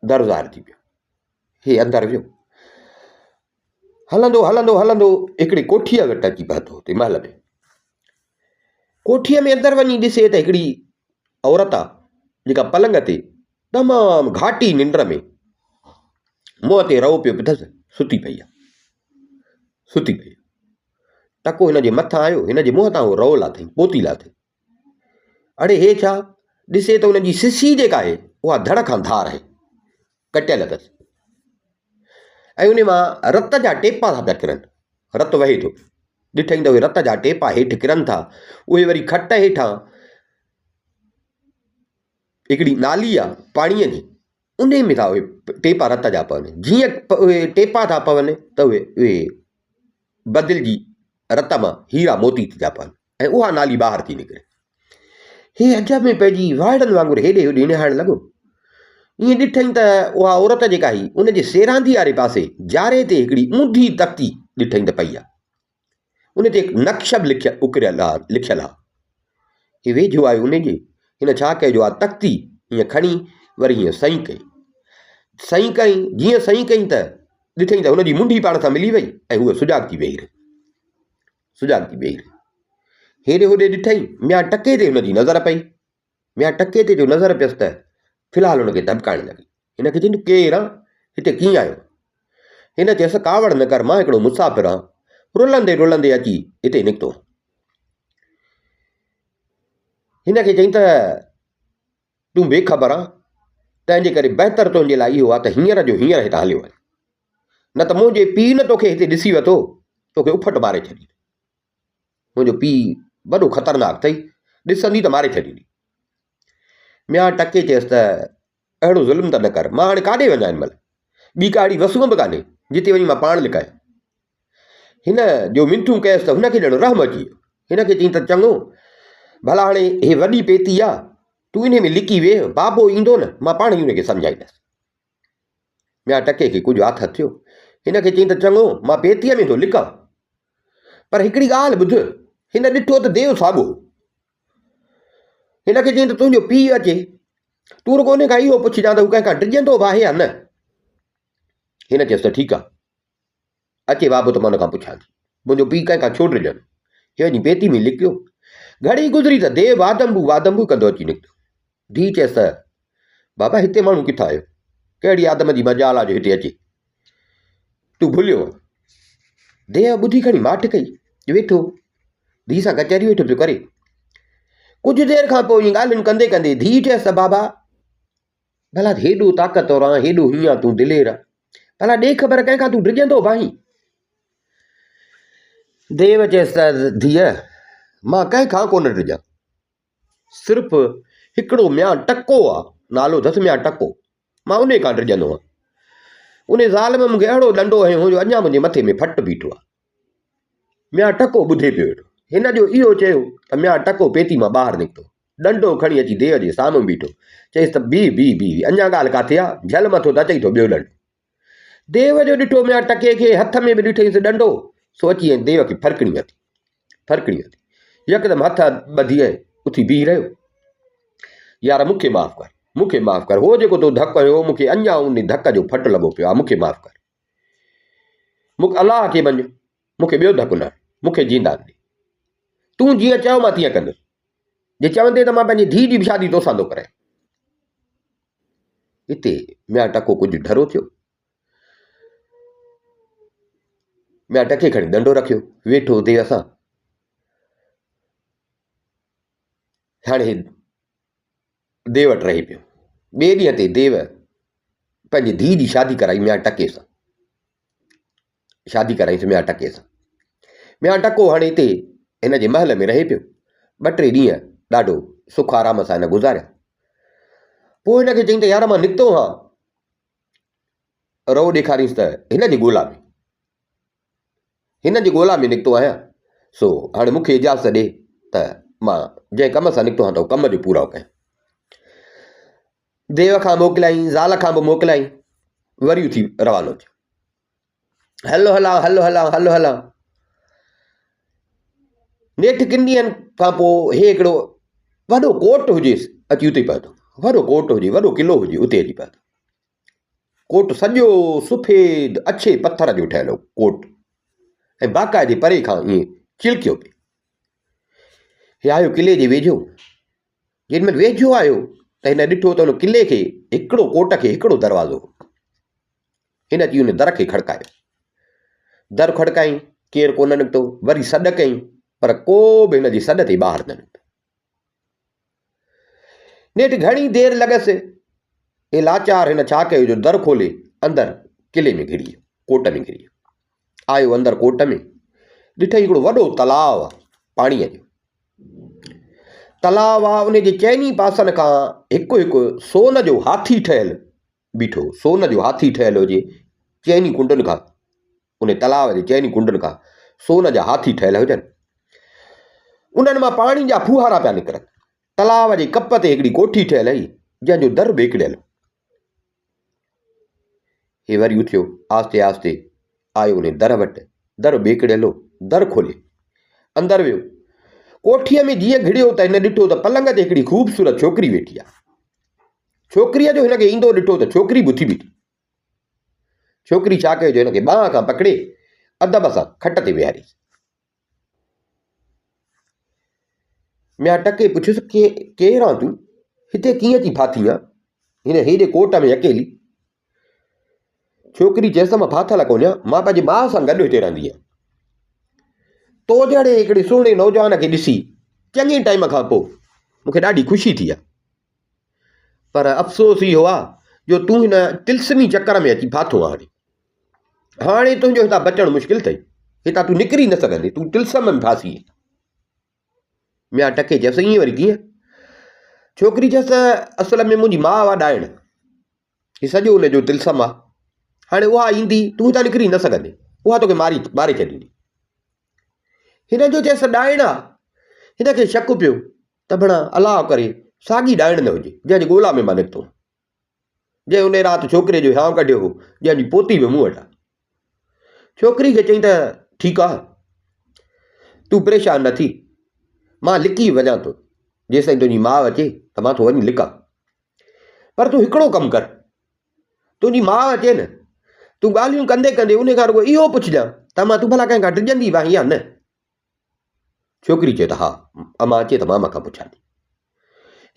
در ظاهر ٿي پيو. هي اندر ويو. هلندو هلندو هلندو هڪڙي ڪوٺيء وٽ اچي پهتو اتي محل ۾. ڪوٺيء ۾ اندر وڃي ڏسي ته هڪڙي عورت آ جيڪا پلنگ تي تمام گهاٽي ننڊ ۾ منهن تي رئو پيو پٿس ستي پئي آ. ستي پئي آ. ٽڪو هن جي مٿان آيو هن جي منهن تان اهو رئو لاٿائين پوتي لاٿائين. اڙي هي ڇا؟ ڏسي ته ان جي سسي جيڪا آهي اها ڌڙ کان ڌار آهي، ڪٽيل اٿس ۽ ان مان رت جا ٽيپا ٿا پيا ڪرن، رت وهي ٿو. ڏٺائين ته اهي رت جا ٽيپا هيٺ ڪرن ٿا. اهي وري کٽ هيٺان هڪڙي نالي آ پاڻيء جي، انهي ۾ ٿا اهي ٽيپا رت جا پون. جيئن اهي ٽيپا ٿا پون ته اهي اهي بدلجي رت مان هيرا موتي ٿي ٿا پون ۽ اها نالي ٻاهر ٿي نڪري. هي عجب ۾ پئجي وائڙن وانگر هيڏي هوڏي نهارڻ لڳو. ائين ڏٺائين ته اها عورت جيڪا هئي، ان جي سيرانديء واري پاسي جاري تي هڪڙي اونڌي تختي ڏٺائين ته پئي آهي. ان تي هڪ نقش به لکيل اڪريل آ لکيل آ. هي ويجهو آيو ان جي، هن ڇا ڪيو جو اها تختي هيئن کڻي وري هيئن سئي ڪئي. سئي ڪئي، جيئن سئي ڪئي ته ڏٺائين ته هن جي منڍي پاڻ سان ملي وئي ۽ هوء سجاڳ ٿي ويهي رهي. سجاڳ ٿي ويهي رهي. هيڏي هوڏي ڏٺائين، ميان ٽڪي تي هن جي نظر پئي. ميان ٽڪي تي جو نظر پيس ته في الحال هن کي ڌمڪائڻ لڳي. هن کي چيائين، تون ڪير آن؟ هتي ڪيئن آيو؟ هن چيس، ڪاوڙ نه ڪر، مان هڪڙو مسافر آن، رلندي رلندي اچي هتي نڪتو آن. هن کي چيائين ته تون بي خبر آن، تنهن جي ڪري بهتر تنهنجي لاء اهو آ ته هينئر جو هينئر هتان هليو وڃ. نه ته منهنجي پيء نه توکي هتي ڏسي ورتو، توکي اڦٽ ماري ڇڏيندو. منهنجو پيء وڏو خطرناڪ اٿئي، ڏسندي ته ماري ڇڏيندي. ميان ٽڪي چيس ته اهڙو ظلم ته نه ڪر، مان هاڻي ڪاڏي وڃان هن مهل؟ ٻي ڪا اهڙي وسونء به ڪانهي، جتي وڃي مان پاڻ لڪايان. هن جو منٿون ڪيس ته هن کي ڄڻ رحم اچي ويو. هن کي چيائين ته چڱو، ڀلا هاڻي هي وڏي پيتي آ، تون انهي ۾ لڪي ويهه، بابو ايندو نه، مان پاڻ ئي ان کي سمجهائيندس. ميان ٽڪي کي ڪجهه آٿت ٿيو. هن کي چيائين ته چڱو، مان پيتيء ۾ ٿو لڪان، پر هڪڙي ڳالهه ٻڌ. هن ڏٺو ته ديو ساڳو هو. هن کي چيائين ته تنهنجو پيء اچي، تون رڳو ان کان اهو پڇجان ته هو ڪنهن کان ڊڄندو به آهي يا نه؟ هن چيس ته ٺيڪ آهي، اچي بابو ته مان ان کان پڇان ٿي. منهنجو پيء ڪنهن کان ڇو ڊڄندو؟ هي وڃي پيتي ۾ لڪيو. گهڙي گذري ته ديو وادنبو وادنبو ڪندو اچي نڪتو. ڌيء چيس ته بابا هتي ماڻهو ڪٿان آيو؟ ڪهڙي آدم جي مجال آ جو هتي اچي؟ تون ڀليو آن. ديو ٻڌي کڻي ماٺ ڪئي. ويٺو ڌيء سان ڪچهري ويٺو پيو ڪري. ڪجهه دير کان پوء ائين ڳالهين ڪندي ڪندي ڌيء چيس ته بابا ڀلا هيڏو طاقتور آن، هيڏو هيئن آن، تون دلير آن. ڀلا ڏي خبر ڪنهن کان تون ڊڄندو به آهين؟ ديو چيس ته ڌيء مان ڪنهن کان ڪونه ڊڄان. صرف هڪڙو ميان ٽڪو آ، نالو اٿس ميان ٽڪو، مان انهي کان ڊڄندو هان. انهي ظالم مون کي اهڙو ڏنڊو هنيو هو جو اڃا منهنجي مٿي ۾ ڦٽ بيٺو آ. ميان ٽڪو ٻڌي پيو ويٺو. هن جو اهو چيو ته ميان ٽڪو پيتي مان ٻاهر نڪتو. ڏنڊو کڻي اچي ديو جي سامهون بيٺو. چيس ته بيهه بيهه بيهه، اڃا ڳالهه ڪاٿي آ، جهل مٿو ته اچئي ٿو ٻيو ڏنڊو. ديو جو ڏٺو ميان ٽڪي کي هٿ ۾ به ڏٺئينس ڏنڊو، سو اچي ۽ ديو کي ڦرڪڻي ورتي. ڦرڪڻي ورتي. يڪدم هٿ ٻڌي ۽ اٿي بيهي رهيو. يار مون کي معاف ڪر، مون کي معاف ڪر، هو جيڪو تو ڌڪ هنيو هو، مون کي اڃا ان ڌڪ جو ڦٽ لڳو پيو آهي، مون کي معاف ڪر. مون الله کي مڃ، مون کي ٻيو ڌڪ نه هڻ، مون کي جيندان ڏي. تون جيئن چئو مان تيئن ڪندس. جي چوندين ته مان پنهنجي ڌيء جي به شادي توسان ٿو ڪرايان. اتي ميان ٽڪو ڪجهه ڍرو ٿيو. ميان ٽڪي کڻي ڏنڊو رکيو، ويٺو ديو سان. هاڻي هي ديو وٽ رهي پيو. ٻئي ڏينهن تي ديو پنهنجي ڌيء جي شادي ڪرائي ميان ٽڪي سان. شادي ڪرائينس ميان ٽڪي سان. ميان ٽڪو هاڻي هتي هن جي محل ۾ رهي پيو. ٻه ٽي ڏينهن ڏاڍو سک آرام سان هن گذاريا. پوء هن کي چيائين ته يار مان نڪتو هان رئو ڏيکارينس ته هن جي ڳولا ۾ هن جي ڳولا ۾ نڪتو آهيان سو هاڻي مون کي اجازت ڏي ته مان جنهن ڪم سان نڪتو آهيان ته ڪم جو پورائو ڪيان. ديو کان موڪليائين، زال کان به موڪليائين، وري اٿي روانو ٿيو. هلو هلان هلو هلان هلو هلان نيٺ ڪن ڏينهن کان پوء هي هڪڙو وڏو ڪوٽ هجيس اچي اتي پهتو وڏو ڪوٽ هجي وڏو قلعو هجي اتي اچي پهتو ڪوٽ سڄو سفيد اڇي پٿر جو ٺهيل هو ڪوٽ ۽ باقاعدي پري کان ائين چلڪيو پئي هي آيو قلعي جي ويجهو جيڏي مهل ويجهو آيو ته هن ڏٺو ته ان قلعي کي هڪڙو ڪوٽ کي هڪڙو دروازو هو هن اچي ان در کي کڙڪايو. در کڙڪائين، ڪير ڪونه نڪتو. وري سڏ ڪيائين، پر ڪو به هن جي سڏ تي ٻاهر نه نڪتو. نيٺ گهڻي دير لڳس. هي لاچار هن ڇا ڪيو جو در کولي اندر قلعي ۾ گهڙي ويو، ڪوٽ ۾ گهڙي ويو. آيو اندر ڪوٽ ۾. ڏٺئي هڪڙو وڏو تلاء آ پاڻيء جو. تلاء آ ان جي چئني پاسن کان هڪ هڪ سون جو هاٿي ٺهيل بيٺو سون جو هاٿي ٺهيل هجي چئني ڪنڊن کان ان تلاء جي چئني ڪنڊن کان سون جا هاٿي ٺهيل هجن. انهن مان پاڻي جا ڦوهارا پيا نڪرن. تلاء جي ڪپ تي هڪڙي ڪوٺي ٺهيل هئي جنهن جو در ٻيڪڙيل هو. هي وري اٿيو، آهستي آهستي آيو انهي در وٽ، در ٻيڪڙيل هو، در کولي اندر ويو. ڪوٺيء ۾ جيئن گهڙيو ته هن ڏٺو ته پلنگ تي هڪڙي خوبصورت ڇوڪري ويٺي آهي. ڇوڪريء جو هن کي ايندو ڏٺو ته ڇوڪري به اٿي بيٺي. ڇوڪري ڇا ڪيو جو هن کي ٻانهن کان پڪڙي ادب سان کٽ تي ويهاريس. ميان ٽڪي پڇيس، ڪير آن تون؟ هتي ڪيئن اچي ڦاٿي آن؟ هن هيڏي ڪوٽ ۾ اڪيلي. ڇوڪري چيس ته مان ڦاٿل ڪونهيان، مان پنهنجي ماء سان گڏ هتي رهندي آهيان. تو جهڙي هڪڙي سهڻي نوجوان کي ڏسي چڱي ٽائيم کان پوء مون کي ڏاڍي خوشي ٿي آهي. پر افسوس اهو آ جو تون هن طلسمي چڪر ۾ اچي ڦاٿو آن هاڻي. هاڻي تنهنجو هتان بچڻ مشڪل اٿئي. هتان تون نڪري نه سگهندين. تون طلسم ۾ ڦاسي وئين. ميان ٽڪي چيس ائين وري ڪيئن؟ ڇوڪري چيس ته اصل ۾ منهنجي ماء آ ڏائڻ. هي سڄو ان جو طلسم آ. هاڻي اها ايندي تون هتان نڪري نه سگهندين. اها توکي ماري ماري ڇڏيندي. هن جو چيس ڏائڻ آ. هن کي شڪ پيو ته ڀڻا الله ڪري ساڳي ڏائڻ نه هجي جنهن جي ڳولا ۾ مان نڪتو هان. جنهن انهي رات ڇوڪري جو هيانء ڪڍيو هو، جنهن جي پوتي به مون وٽ آ. ڇوڪري کي چيائين ته ٺيڪ آ، تون پريشان نه ٿي، مان لڪي وڃان ٿو، جيستائين تنهنجي ماء اچي ته مان ٿو وڃي لڪان. پر تون هڪڙو ڪم ڪر، تنهنجي ماء اچي نه، تون ڳالهيون ڪندي ڪندي انهي کان رڳو اهو پڇجان ته امان تون ڀلا ڪنهن کان ڊڄندي به آهين يا نه؟ ڇوڪري چيو ته ها، امان اچي ته ماما کان پڇان ٿي.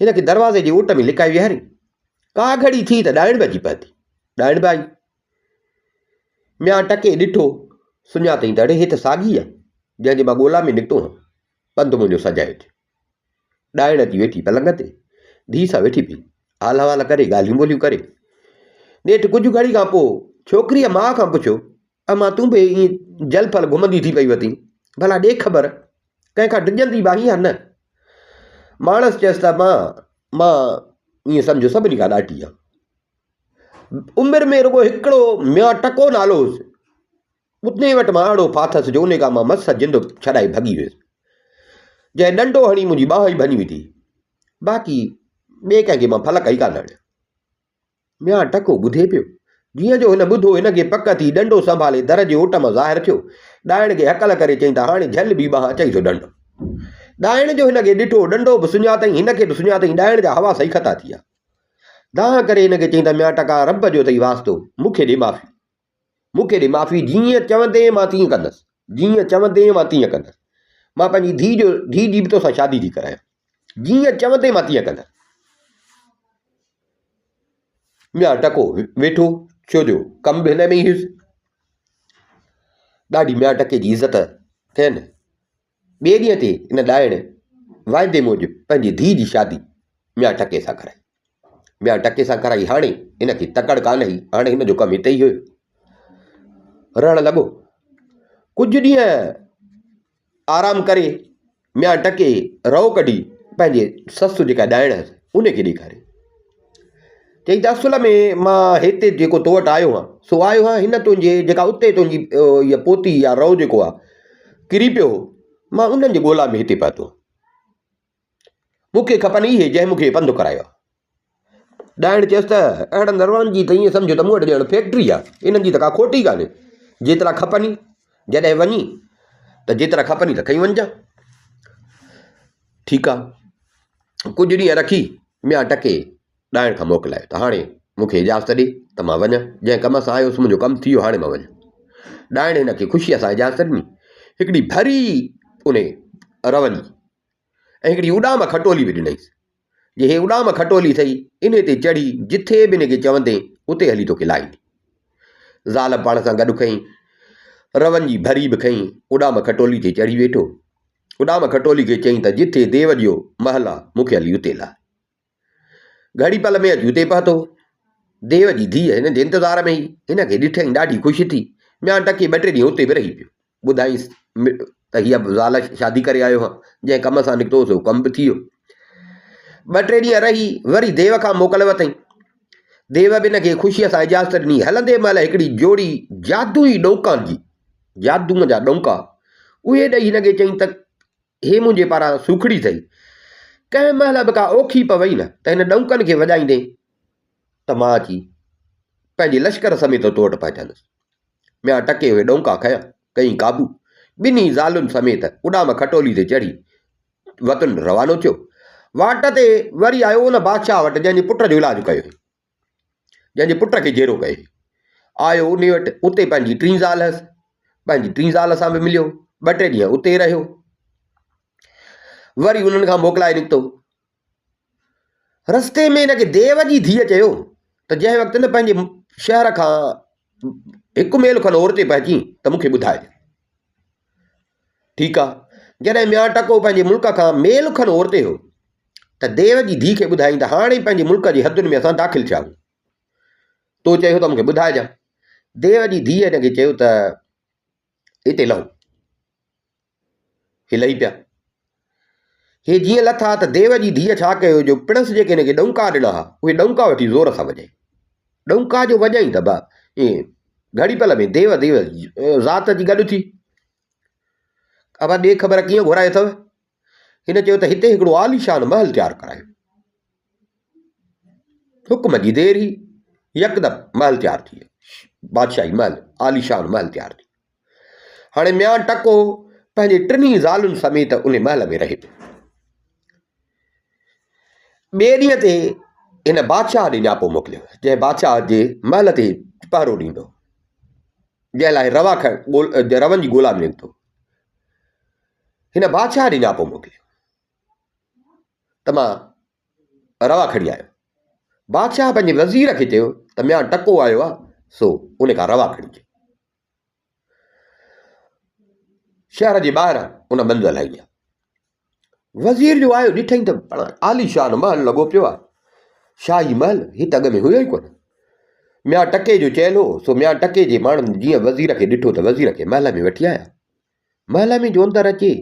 هن کي دروازي جي اوٽ ۾ لڪائي ويهاري. ڪا گهڙي ٿي ته ڏائڻ به اچي پهتي. ڏائڻ به آئي. ميان ٽڪي ڏٺو، سڃاتئين ته اڙي هي ته ساڳي آ، جنهن جي مان ڳولا ۾ نڪتو هئم. پنڌ منهنجو سجايو ٿيو. ڏائڻ اچي ويٺي پلنگ تي، ڌيء سان ويٺي پئي. حال احوال ڪري، ڳالهيون ٻولهيون ڪري. نيٺ ڪجهه گهڙي کان پوء ڇوڪريء ماء کان پڇيو، امان تون به ائين جل ڦل گهمندي ٿي پئي وتين، ڀلا ڏي خبر، ڪنهن کان ڊڄندي به آهين يا نه؟ ماڻس چيس ته امان، مان ائين سمجهه سڀني کان ڏاڍي آهيان. عمر ۾ رڳو هڪڙو ميان ٽڪو نالو هوس، انهي وٽ مان اهڙو ڦاٿس جو انهي کان مان مس جند ڇڏائي ڀڳي ويس. جنهن ڏنڊو هڻي منهنجي ٻانهن ئي ڀڃي وڌي. باقي ٻئي ڪنهن کي مان ڦلڪ ئي ڪانه هڻيو. ميان ٽڪو ٻڌي پيو. جيئن جو هن ٻڌو، هن کي پڪ ٿي، ڏنڊو سنڀالي در جي اوٽ مان ظاهر ٿيو. ڏائڻ کي هڪل ڪري چيائين ته هاڻي جهل ٻي ٻانهن اچئي ٿو ڏنڊو. ڏائڻ جو هن کي ڏٺو، ڏنڊو به سڃاتائين، هن کي به سڃاتائين، ڏائڻ جا حواس ئي خطا ٿي ويا. دانهن ڪري هن کي چيائين ته ميان ٽڪا رب جو اٿئي واسطو، مون کي ڏي معافي. مون کي ڏي معافي، جيئن چوندين مان تيئن ڪندس، جيئن چوندين مان تيئن ڪندس. مان پنهنجي ڌيء جو ڌيء جي به توسان شادي ٿي ڪرايان، جيئن چوندين مان تيئن ڪندس. ميان ٽڪو ويٺو، ڇو جو ڪم به هن ۾ ئي هيس. ڏاڍي ميان ٽڪي جي عزت ٿين. ٻئي ڏينهن تي ان ڏائڻ واعدي موجب پنهنجي ڌيء جي شادي ميان ٽڪي سان ڪرائي. ميان ٽڪي سان ڪرائي هاڻي هن کي تڪڙ ڪانه هئي، هاڻي هن جو ڪم هتي ئي هيو. رهڻ لڳو. ڪجهه ڏينهن آرام ڪري ميان ٽڪي رئو ڪڍي پنهنجي سس جيڪا ڏائڻ هيس ان کي ڏيکاري. چئي ته اصل ۾ مان هتي جيڪو تو وٽ آيو هان سو آيو هان هن تنهنجي جيڪا اتي تنهنجي هيء پوتي يا رئو جيڪو آ ڪري پيو هو مان انهن جي ڳولا ۾ هتي پهتو هان. مون کي کپن اهي جنهن مون کي پنڌ ڪرايو آ. ڏائڻ چيس ته اهڙن رون جي ته ائين سمجهه ته مون وٽ ڄڻ فيڪٽري آ، انهن جي ته ڪا کوٽ ئي ڪانهي، جيترا کپني جڏهن وڃين ته جيترا کپني ته کڻي وڃجان. ٺيڪ آ. ڪجهه ڏينهن رکي ميان ٽڪي ڏائڻ کان موڪلايو ته هاڻي مون کي اجازت ڏي ته مان وڃان، جنهن ڪم سان آيو هوس منهنجو ڪم ٿي ويو هاڻي مان وڃان. ڏائڻ هن کي خوشيء سان اجازت ڏني. هڪڙي ڀري انهي رون جي ۽ هڪڙي اڏام کٽولي به ڏنائينس. جي هي اڏام کٽولي اٿئي، انهي تي چڙهي جٿي به هن کي چوندين، اتي هلي توکي لاهيندي. زال به پاڻ سان گڏ کنئي، رون جي ڀري به کنئي، اڏام کٽولي تي چڙهي ويٺو. اڏام کٽولي کي چيائين ته جٿي ديو جو محل آ، مون کي هلي اتي لاهه. گهڙي پل ۾ اچي اتي پهتو. ديو جي ڌيء هن جي انتظار ۾ هئي. هن کي ڏٺائين ڏاڍي خوش ٿي. ميان ٽڪي ٻه ٽي ڏينهن اتي به رهي پيو. ٻڌائينس ته هيء زال شادي ڪري آيو هان، جنهن ڪم سان نڪتو هو سو ڪم به ٿي ويو. ٻه ٽي ڏينهن رهي وري ديو کان موڪل ورتائين. ديو به هن کي خوشيء سان اجازت ڏني. هلندي مهل هڪڙي جوڙي جادوئي ڏونڪان جي، جادوء جا ڏونڪا، اهي ڏئي هن کي چيائين ته هي منهنجي پاران سوکڙي اٿئي. ڪنهن مهل به ڪا اوکي پوئي نه ته هن ڏونڪن کي وڄائيندين ته مان اچي پنهنجي لشڪر سميت تو وٽ پهچندس. ميان ٽڪي اهي ڏونڪا کنيا، ڪيائين قابو. ٻنهي زالن سميت اڏام کٽولي تي چڙهي وطن روانو ٿيو. واٽ تي وري آيو ان بادشاهه وٽ جنهن جي پٽ جو علاج ڪيو هئائين. جنهن جي پٽ کي جيئرو ڪيو هئائين. آيو انهي وٽ، اتي پنهنجي ٽين زال هيس. پنهنجي ٽين زال سان به مليو. ٻه ٽي ڏينهن اتي رهيو. وري انهن کان موڪلائي نڪتو. رستي ۾ هن کي ديو جي ڌيء چيو ته جنهن وقت نه پنهنجي شهر کان هڪ ميل کن اورتي پهچين ته مون کي ٻڌائج. ٺيڪ آ. جڏهن ميان ٽڪو پنهنجي ملڪ کان ميل کن اورتي هو ته ديو جي ڌيء کي ٻڌائين ته هاڻي پنهنجي ملڪ جي حدن ۾ اسان داخل ٿيا آهيون. تو چيو ته مون کي ٻڌائجان. ديو جي ڌيء هن کي چيو ته هتي لهو. هي لهي پيا. هي جيئن لٿا ته ديو جي ڌيء ڇا ڪيو جو پڻس جيڪي هن کي ڏونڪا ڏنا ها، اهي ڏونڪا وٺي زور سان وڄائي. ڏونڪا جو وڄائين ته با ائين گهڙي پل ۾ ديو ديو ذات اچي گڏ ٿي. ابا ڏي خبر ڪيئن گهرايو اٿو؟ هن چيو ته هتي هڪڙو عاليشان محل تيار ڪرايو. حڪم جي دير هئي، يڪدم محل تيار ٿي ويو. بادشاهي محل، عاليشان محل تيار ٿي ويو. هاڻي ميان ٽڪو پنهنجي ٽنهي زالن سميت ان محل ۾ رهي پيو. ٻئي ڏينهن تي هن بادشاهه ڏي نياپو موڪليو، جنهن بادشاهه جي محل تي پهرو ڏيندو، جنهن لاء روا رون جي ڳولا ۾ نڪتو. هن بادشاهه ڏي نياپو موڪليو ته مان روا کڻي آيو. بادشاهه پنهنجي وزير کي چيو ته ميان ٽڪو آيو آهي، سو ان کان روا کڻي اچ. شهر جي ٻاهران ان منزل هنئي آ. وزير جو آيو ڏٺائين ته پاڻ عاليشان محل لڳو پيو آ. شاهي محل هت اڳ ۾ هيو ئي ڪونه. ميان ٽڪي جو چيل هو، سو ميان ٽڪي جي ماڻهن جيئن وزير کي ڏٺو ته وزير کي محل ۾ وٺي آيا. محل ۾ جو اندر اچي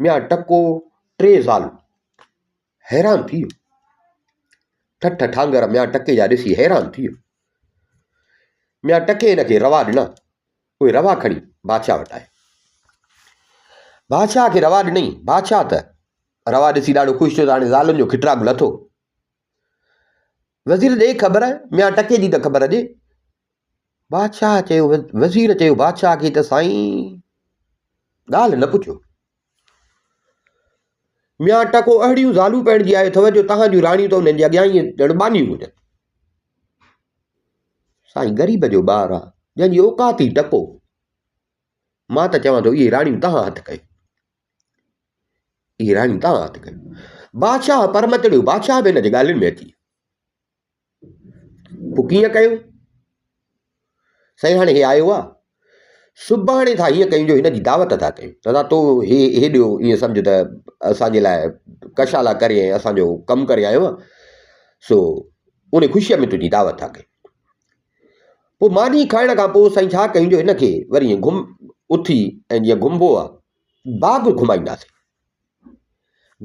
ميان ٽڪو ٽي زالون حيران ٿي ويو. ٺٺ ٺانگر ميان ٽڪي جا ڏسي حيران ٿي ويو. ميان ٽڪي هن کي روا ڏنا. اهي روا کڻي بادشاهه وٽ آيو. بادشاهه کي روا ڏنائين. بادشاهه ته روا ڏسي ڏاڍو خوش ٿيو ته هاڻي زالن جو کٽراڳ لٿو. وزير ڏي خبر، ميان ٽڪي جي ته خبر ڏي. بادشاهه چيو، وزير چيو بادشاهه کي ته سائين ڳالهه نه پڇو. ميان ٽڪو اهڙيون زالون پرڻجي آيو اٿو جو توهان جون راڻيون ته انهن جي اڳيان ائين ڄڻ ٻانهيون هجن. سائين غريب جو ٻار آ، جنهن جي اوقات ئي ٽڪو. مان ته چوان ٿو اهي راڻيون توهان هٿ ڪيو. اهي راڻيون توهان هٿ ڪيو. بادشاهه پرمتڙيو، بادشاهه به هن جي ڳالهين ۾ اچي ويو. پوء ڪيئن ڪيون؟ سائين هاڻي هي آيو آ، سڀاڻي ٿا هيئن ڪيون جو هن جي دعوت ٿا ڪيون. دادا تو هي هيڏو ائين سمجهه ته اسان جي لاء ڪشالا ڪري ۽ اسان جو ڪم ڪري آيو آ، سو ان خوشيء ۾ تنهنجي دعوت ٿا ڪيون. پوء ماني کائڻ کان پوء سائين ڇا ڪيون جو هن کي وري ائين گهم اٿي ۽ جيئن گهمبو آ، باغ گهمائينداسين.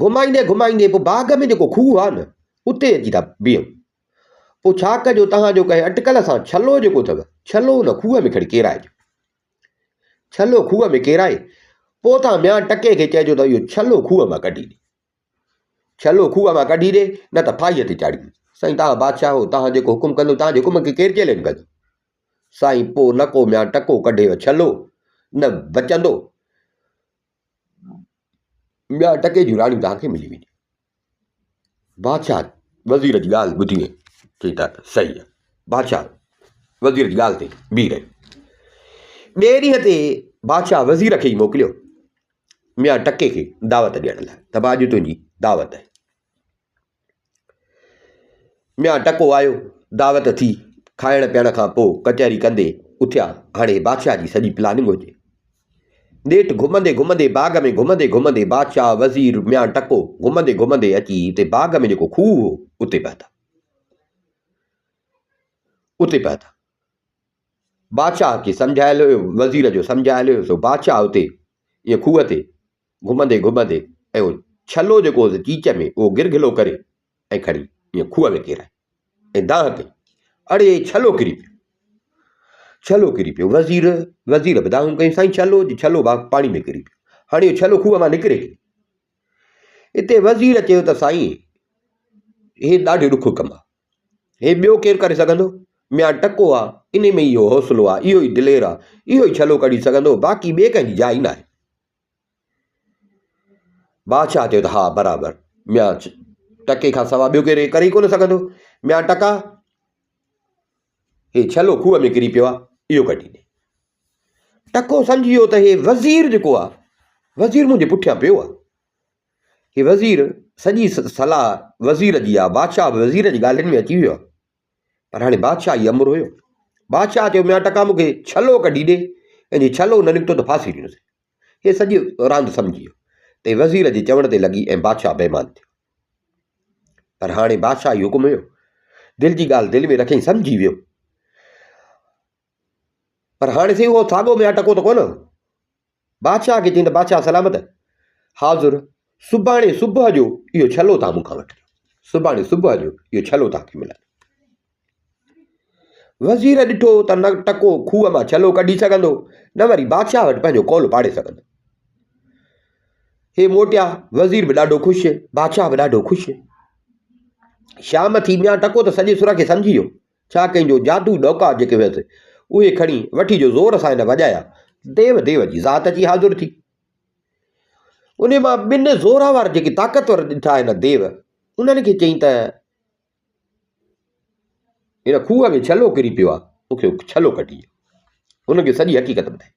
گهمائيندي گهمائيندي پوء باغ ۾ جيڪو کوهه آ نه، اتي اچي ٿا بيهون. پوء ڇا ڪجو توهان جو ڪنهن اٽڪل سان ڇلو جيڪو اٿو، ڇلو ان کوهه ۾ کڻي ڪيرائجو. ڇلو کوهه ۾ ڪيرائي، پوء توهان ميان ٽڪي کي چئجو ته اهو ڇلو کوهه مان ڪڍي ڏي. ڇلو کوهه مان ڪڍي ڏي، نه ته ڦاهيء تي چاڙهيندس. سائين توهان بادشاهه آهيو، توهان جيڪو حڪم ڪندو، توهان جي حڪم کي ڪير چئلينج ڪندو؟ سائين پوء نه ڪو ميان ٽڪو ڪڍيو ڇلو، نه بچندو. ميان ٽڪي جون راڻيون توهان کي ملي وينديون. بادشاهه وزير جي ڳالهه ٻڌي چئي ته صحيح آهي. بادشاهه وزير جي ڳالهه تي بيهي رهيو. ٻئي ڏينهن تي بادشاهه وزير کي ئي موڪليو ميان ٽڪي کي دعوت ڏيڻ لاء ته ڀاء اڄ تنهنجي دعوت آهي. ميان ٽڪو آيو، دعوت ٿي، کائڻ پيئڻ کان پوء ڪچهري ڪندي اٿيا، هاڻي بادشاهه جي سڄي پلاننگ هجي. نيٺ گهمندي گهمندي باغ ۾ گهمندي گهمندي بادشاهه، وزير، ميان ٽڪو گهمندي گهمندي اچي اتي باغ ۾ جيڪو کوهه هو، اتي پهتا. اتي پهتا. بادشاهه کي سمجهايل هيو، وزير جو سمجهايل هيو، سو بادشاهه اتي ائين کوهه تي گهمندي گهمندي ۽ اهو ڇلو جيڪو هوس چيچ ۾ اهو گرگهلو ڪري ۽ کڻي ائين کوهه ۾ ڪيرائي ۽ دانهن ڪئي، اڙي ڇلو ڪري پيو، ڇلو ڪري پيو. وزير وزير به دانهون ڪيون، سائين ڇلو ڇلو پاڻي ۾ ڪري پيو، هاڻي اهو ڇلو کوهه مان نڪري ڪيئن؟ اتي وزير چيو ته سائين هي ڏاڍو ڏکيو ڪم آهي، هي ٻيو ڪير ڪري سگهندو؟ ميان ٽڪو آ، انهي ۾ اهو حوصلو آ، اهو ئي دلير آ، اهو ئي ڇلو ڪڍي سگهندو، باقي ٻئي ڪنهن جي جاء ئي ناهي. بادشاهه چيو ته ها برابر، ميان ٽڪي کان سوا ٻيو ڪير ڪري ئي ڪونه سگهندو. ميان ٽڪا، هي ڇلو کوهه ۾ ڪري پيو آ، اهو ڪڍي ڏي. ٽڪو سمجهي ويو ته هي وزير جيڪو آ، وزير منهنجي پٺيان پيو آ. هي وزير سڄي صلاح وزير جي آ، بادشاهه به وزير جي ڳالهين ۾ اچي ويو آ. پر هاڻي بادشاهه ئي امر هيو. بادشاهه چيو ميان ٽڪا مون کي ڇلو ڪڍي ڏي ۽ جي ڇلو نه نڪتو ته ڦاسي ڏيندس. هي سڄي راند سمجهي ويو ته وزير جي چوڻ تي لڳي ۽ بادشاهه بيمان ٿيو. پر هاڻي بادشاهه ئي حڪم هيو. دل جي ڳالهه دل ۾ رکيائين سمجهي ويو. پر هاڻي سائين اهو ساڳو ميان ٽڪو ته ڪونه هو. بادشاهه کي چيائين ته بادشاهه سلامت حاضر، سڀاڻي صبح جو اهو ڇلو توهان مون کان وٺجو. سڀاڻي صبح جو اهو ڇلو توهان کي ملندو. وزير ڏٺو ته نه ٽڪو کوهه مان ڇلو ڪڍي سگهندو نه وري بادشاهه وٽ پنهنجو قول پاڙي سگهندو. هي موٽيا، وزير به ڏاڍو خوش، بادشاهه به ڏاڍو خوش. شام ٿي ميان ٽڪو ته سڄي سر کي سمجهي ويو. ڇا ڪنهن جو جادو ڏوڪا جيڪي هيس، اهي کڻي وٺي جو زور سان هن وڄايا، ديو ديو جي ذات اچي حاضر ٿي. انهي مان ٻن زوراور جيڪي طاقتور ڏٺا هن ديو، انهن کي چيائين ته هن کوهه ۾ ڇلو ڪري پيو آهي، مون کي ڇلو ڪڍي ڏيو. هن کي سڄي حقيقت ٻڌائي.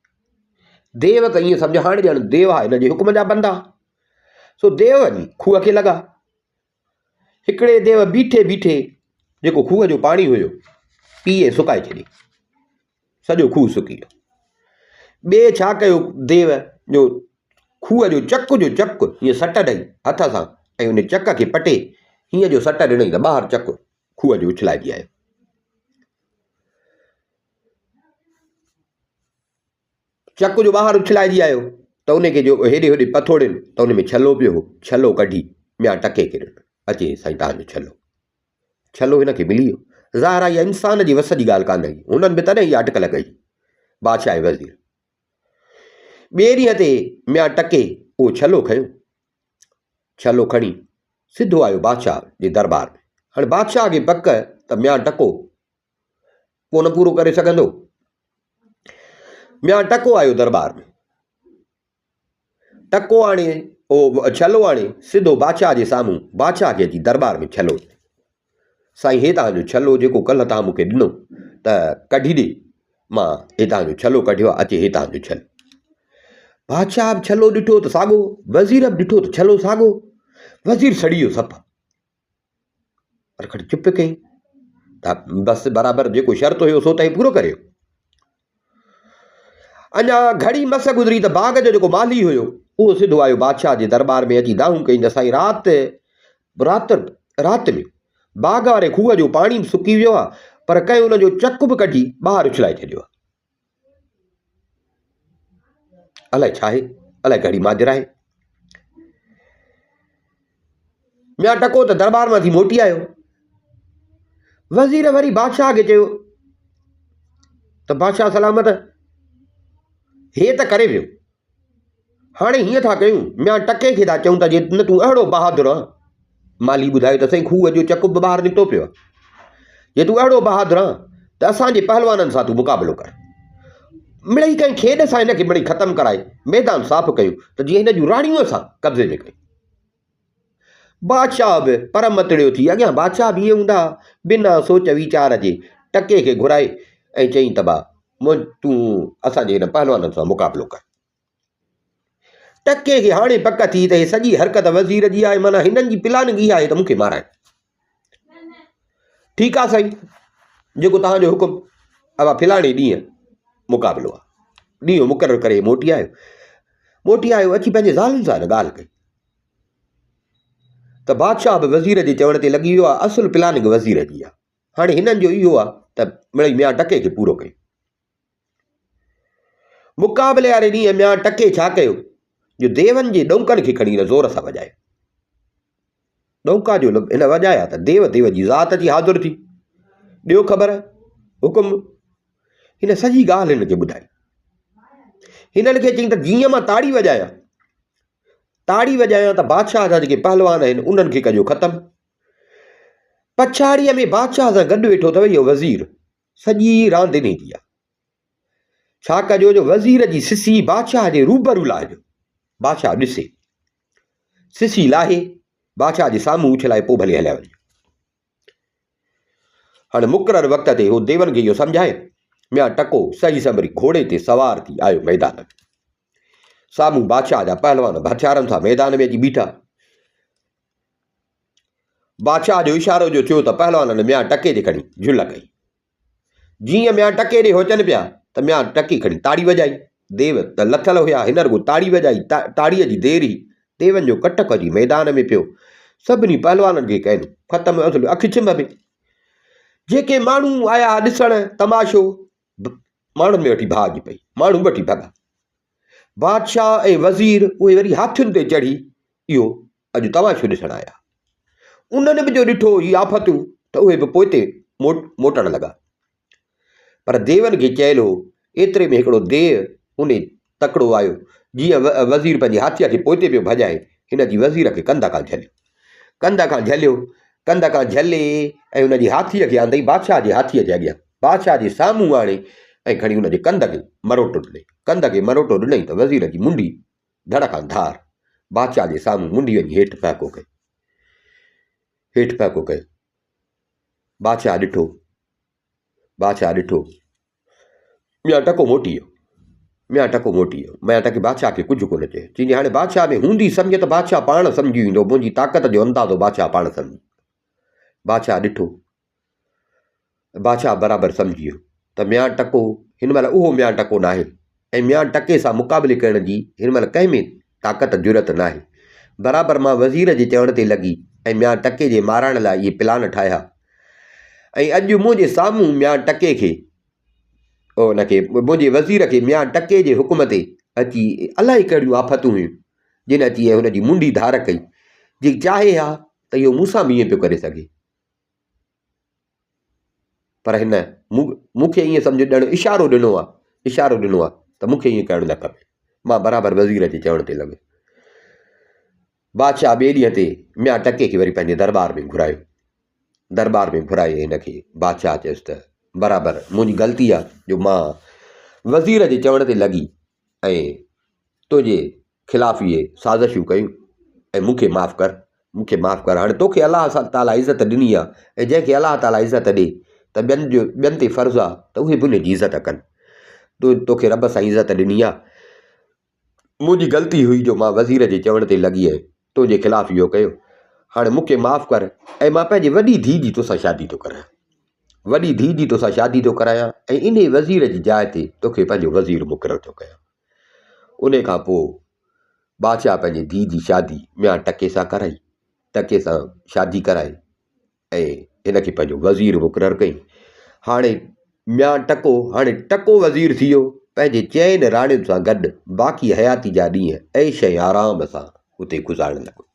ديو ته ائين سمجهيو هاڻي ڄڻ ديو آهي هن جي حڪم جا بندا. سو ديو وڃي کوهه کي لڳا. هڪڙي ديو بيٺي بيٺي جيڪو کوهه جو پاڻي هيو پي ۽ سڪائي ڇڏي. سڄو کوهه سڪي ويو. ٻئي ڇا ڪيو ديو جو کوهه جو چڪ جو چڪ هيئن سٽ ڏئي هٿ سان ۽ ان چڪ کي پٽي هيئن جو سٽ ڏنئي ته ٻاهر چڪ کوهه جو اڇلائجي آيو. چڪ جو ٻاهر اڇلائجي آيو ته ان کي جو هيڏي هوڏي پٿوڙين ته ان ۾ ڇلو پيو هو، ڇلو ڪڍي ميان ٽڪي کي ڏنو، اچي سائين تان جو ڇلو. ڇلو هن کي ملي ويو. ظاهر آهي اها انسان جي وس جي ڳالهه ڪانه هئي. هنن به تڏهن اها اٽڪل ڪئي. بادشاهه ۽ وزير. ٻئي ڏينهن تي ميان ٽڪي اهو ڇلو کنيو. ڇلو کڻي سڌو آيو بادشاهه جي دربار ۾. هاڻي بادشاهه کي پڪ ته ميان ٽڪو ڪونه پورو ڪري سگهندو. ميان ٽڪو آيو درٻار ۾. ٽڪو آڻي او ڇلو آڻي سڌو بادشاهه جي سامهون بادشاهه کي اچي درٻار ۾ ڇلو ڏنو. سائين هي توهان جو ڇلو جيڪو ڪلهه توهان مون کي ڏنو ته ڪڍي ڏي مان هي توهان جو ڇلو ڪڍيو آهي اچي هي توهان جو ڇلو. بادشاهه به ڇلو ڏٺو ته ساڳو وزير به ڏٺو ته ڇلو ساڳو وزير سڙي ويو صفا. پر کڻي چپ ڪئي ته بس برابر جيڪو شرط هيو سو تائين پورو ڪريو. اڃا گهڙي مس گذري ته باغ جو جيڪو مالهي هيو اهو سڌو آيو بادشاهه جي درٻار ۾ اچي دانهون ڪئي ته سائين رات رات رات ۾ باغ واري کوهه جو پاڻي به سڪي ويو آهي پر ڪنهن ان جو چڪ به ڪڍي ٻاهر اڇلائي ڇڏيو آهي. الائي ڇا آهي، الائي ڪهڙي ماجرا آهي. ميان ٽڪو ته درٻار مان ٿي موٽي آيو. وزير وري بادشاهه کي چيو ته بادشاهه سلامت هي ته ڪري ويو هاڻي هيئن ٿا ڪيون، ميان ٽڪي کي ٿا چئون ته جي نه تون اهڙو بهادر آن، مالهي ٻڌايو ته سائين کوهه جو چڪ به ٻاهر نڪتو پيو آهي، جي تون اهڙو بهادر آن ته اسان جي پهلوانن سان تون مقابلو ڪر. مڙئي ڪنهن کيڏ سان هن کي مڙئي ختم ڪرائي ميدان صاف ڪيون ته جيئن هن جون راڻيون اسان قبضي ۾ ڪيون. بادشاهه به پر متڙيو ٿي اڳيان بادشاهه به ائين هوندا ها، بنا سوچ ويچار جي ٽڪي کي گهرائي ۽ چيائين ته با تون اسان جي هن پهلوانن سان مقابلو ڪر. ٽڪي کي هاڻي پڪ ٿي ته هي سڄي حرڪت وزير جي آهي معنيٰ هنن جي پلاننگ اها آهي ته مون کي مارائين. ٺيڪ آهي سائين جيڪو توهان جو حڪم ابا فلاڻي ڏينهن مقابلو آهي. ڏينهن مقرر ڪري موٽي آيو. موٽي آيو اچي پنهنجي زالن سان هن ڳالهه ڪئي ته بادشاهه به وزير جي چوڻ تي لڳي ويو آهي اصل پلاننگ وزير جي آهي. هاڻي هنن جو اهو آهي ته مڙئي ميان ٽڪي کي پورو ڪيون. مقابلي واري ڏينهن ميان ٽڪي ڇا ڪيو؟ جو ديون جي ڏونڪن کي کڻي هن زور سان وڄايو. ڏونڪا جو هن وڄايا ته ديو ديو جي ذات اچي حاضر ٿي. ڏيو خبر، حڪم. هن سڄي ڳالهه هن کي ٻڌائي. هنن کي چيائين ته جيئن مان تاڙي وڄايان، تاڙي وڄايان ته بادشاهه جا جيڪي پهلوان آهن انهن کي ڪجو ختم. پڇاڙيء ۾ بادشاهه سان گڏ ويٺو اٿو اهو وزير. سڄي راند انهي جي آهي. ڇا ڪجو جو وزير جي سسي بادشاهه جي روبرو لاهجو. بادشاهه ڏسي. سسي لاهي بادشاهه جي سامهون اڇلائي پوء ڀلي هليا وڃجو. هاڻي مقرر وقت تي هو ديون کي اهو سمجهائي ميان ٽڪو سهي سنڀري گهوڙي تي سوار ٿي آيو ميدان ۾. سامهون بادشاهه جا پهلوان هٿيارن سان ميدان ۾ اچي بيٺا. بادشاهه جو اشارو جو ٿيو ته پهلوانن ميان ٽڪي تي کڻي جهل ڪئي. جيئن ميان ٽڪي ڏي هوچن پيا ته ميان ٽڪي کڻي تاڙي وڄائي. ديو ته لٿل هيا، هن رڳو تاڙي وڄائي. تاڙيء جي دير هئي. ديون جو ڪٽڪ اچي ميدان ۾ پيو. سڀني پهلوانن کي ڪين ختم اصل اک ڇنڀ ۾. جيڪي ماڻهو آيا ڏسڻ تماشو، ماڻهن ۾ وٺي ڀاڄ پئي. ماڻهو به وٺي ڀڳا. بادشاهه ۽ وزير اهي وري هاٿين تي چڙهي اهو اڄ تماشو ڏسڻ آيا. انهن به جو ڏٺو هي آفتون ته اهي به پوئتي موٽڻ لڳا. پر ديون کي چيل هو، ايتري ۾ هڪڙو ديو انهي تڪڙو آيو، جيئن وزير پنهنجي هاٿيء کي پوئتي پيو ڀڄائي، هن اچي وزير کي ڪنڌ کان جهليو. ڪنڌ کان جهليو، ڪنڌ کان جهلي ۽ ان جي هاٿيء کي آندئي بادشاهه جي هاٿيء جي اڳيان، بادشاهه جي سامهون آڻي ۽ کڻي ان جي ڪنڌ کي مروٽو ڏنئي. ڪنڌ کي مروٽو ڏنئي ته وزير جي منڍي ڌڙ کان ڌار، بادشاهه جي سامهون منڍي وڃي هيٺ ڦهڪو ڪيو. هيٺ ڦهڪو ڪيو. بادشاهه ڏٺو، بادشاهه ڏٺو، ميان ٽڪو موٽي ويو، ميان ٽڪو موٽي ويو. ميان ٽڪي بادشاهه کي ڪجهه ڪونه چيو. چيائين هاڻي بادشاهه ۾ هوندي سمجهه ته بادشاهه پاڻ سمجهي ويندو، منهنجي طاقت جو اندازو بادشاهه پاڻ سمجهي. بادشاهه ڏٺو، بادشاهه برابر سمجهي ويو ته ميان ٽڪو هن مهل اهو ميان ٽڪو ناهي ۽ ميان ٽڪي سان مقابلي ڪرڻ جي هن مهل ڪنهن ۾ طاقت جرئت ناهي. برابر مان وزير جي چوڻ تي لڳي ۽ ميان ٽڪي جي مارائڻ لاء اهي پلان ٺاهيا ۽ اڄ منهنجي سامهون ميان ٽڪي کي ان کي منهنجي وزير کي ميان ٽڪي جي حڪم تي اچي الائي ڪهڙيون آفتون هيون جن اچي ۽ هن جي منڍي ڌار ڪئي جي چاهي ها ته اهو مون سان به ائين پيو ڪري سگهي. پر هن مون کي ائين سمجهه ڄڻ اشارو ڏنو آ، اشارو ڏنو آ ته مون کي ائين ڪرڻ نه کپي. مان برابر وزير جي چوڻ تي لڳس. بادشاهه ٻئي ڏينهن تي ميان ٽڪي کي وري پنهنجي درٻار ۾ گهرايو. درٻار ۾ گهرائي هن کي بادشاهه چيس ته برابر منهنجي غلطي آ جو مان وزير جي چوڻ تي لڳي ۽ تنهنجي خلاف اهي سازشون ڪيون ۽ مون کي معاف ڪر، مون کي معاف ڪر. هاڻي توکي الله تعاليٰ عزت ڏني آهي ۽ جنهن کي الله تعاليٰ عزت ڏي ته ٻين جو ٻين تي فرض آهي ته اهي به ان جي عزت ڪن. تو توکي رب سائين عزت ڏني آهي. منهنجي غلطي هئي جو مان وزير جي چوڻ تي لڳي ۽ تنهنجي خلاف اهو ڪيو. هاڻي مون کي معاف ڪر ۽ مان پنهنجي وڏي ڌيء جي توسان شادي ٿو ڪرايان. وڏي ڌيء جي توسان شادي ٿو ڪرايان ۽ انهي وزير جي جاء تي توکي پنهنجو وزير مقرر ٿو ڪيان. انهي کان پوء بادشاهه پنهنجي ڌيء جي شادي ميان ٽڪي سان ڪرائي. ٽڪي سان شادي ڪرائي ۽ هن کي پنهنجو وزير مقرر ڪيائين. هاڻي ميان ٽڪو هاڻي ٽڪو وزير ٿي ويو. پنهنجي چئن راڻين سان گڏ باقي حياتي جا ڏينهن عيش ۽ آرام سان اتي گذارڻ لڳو.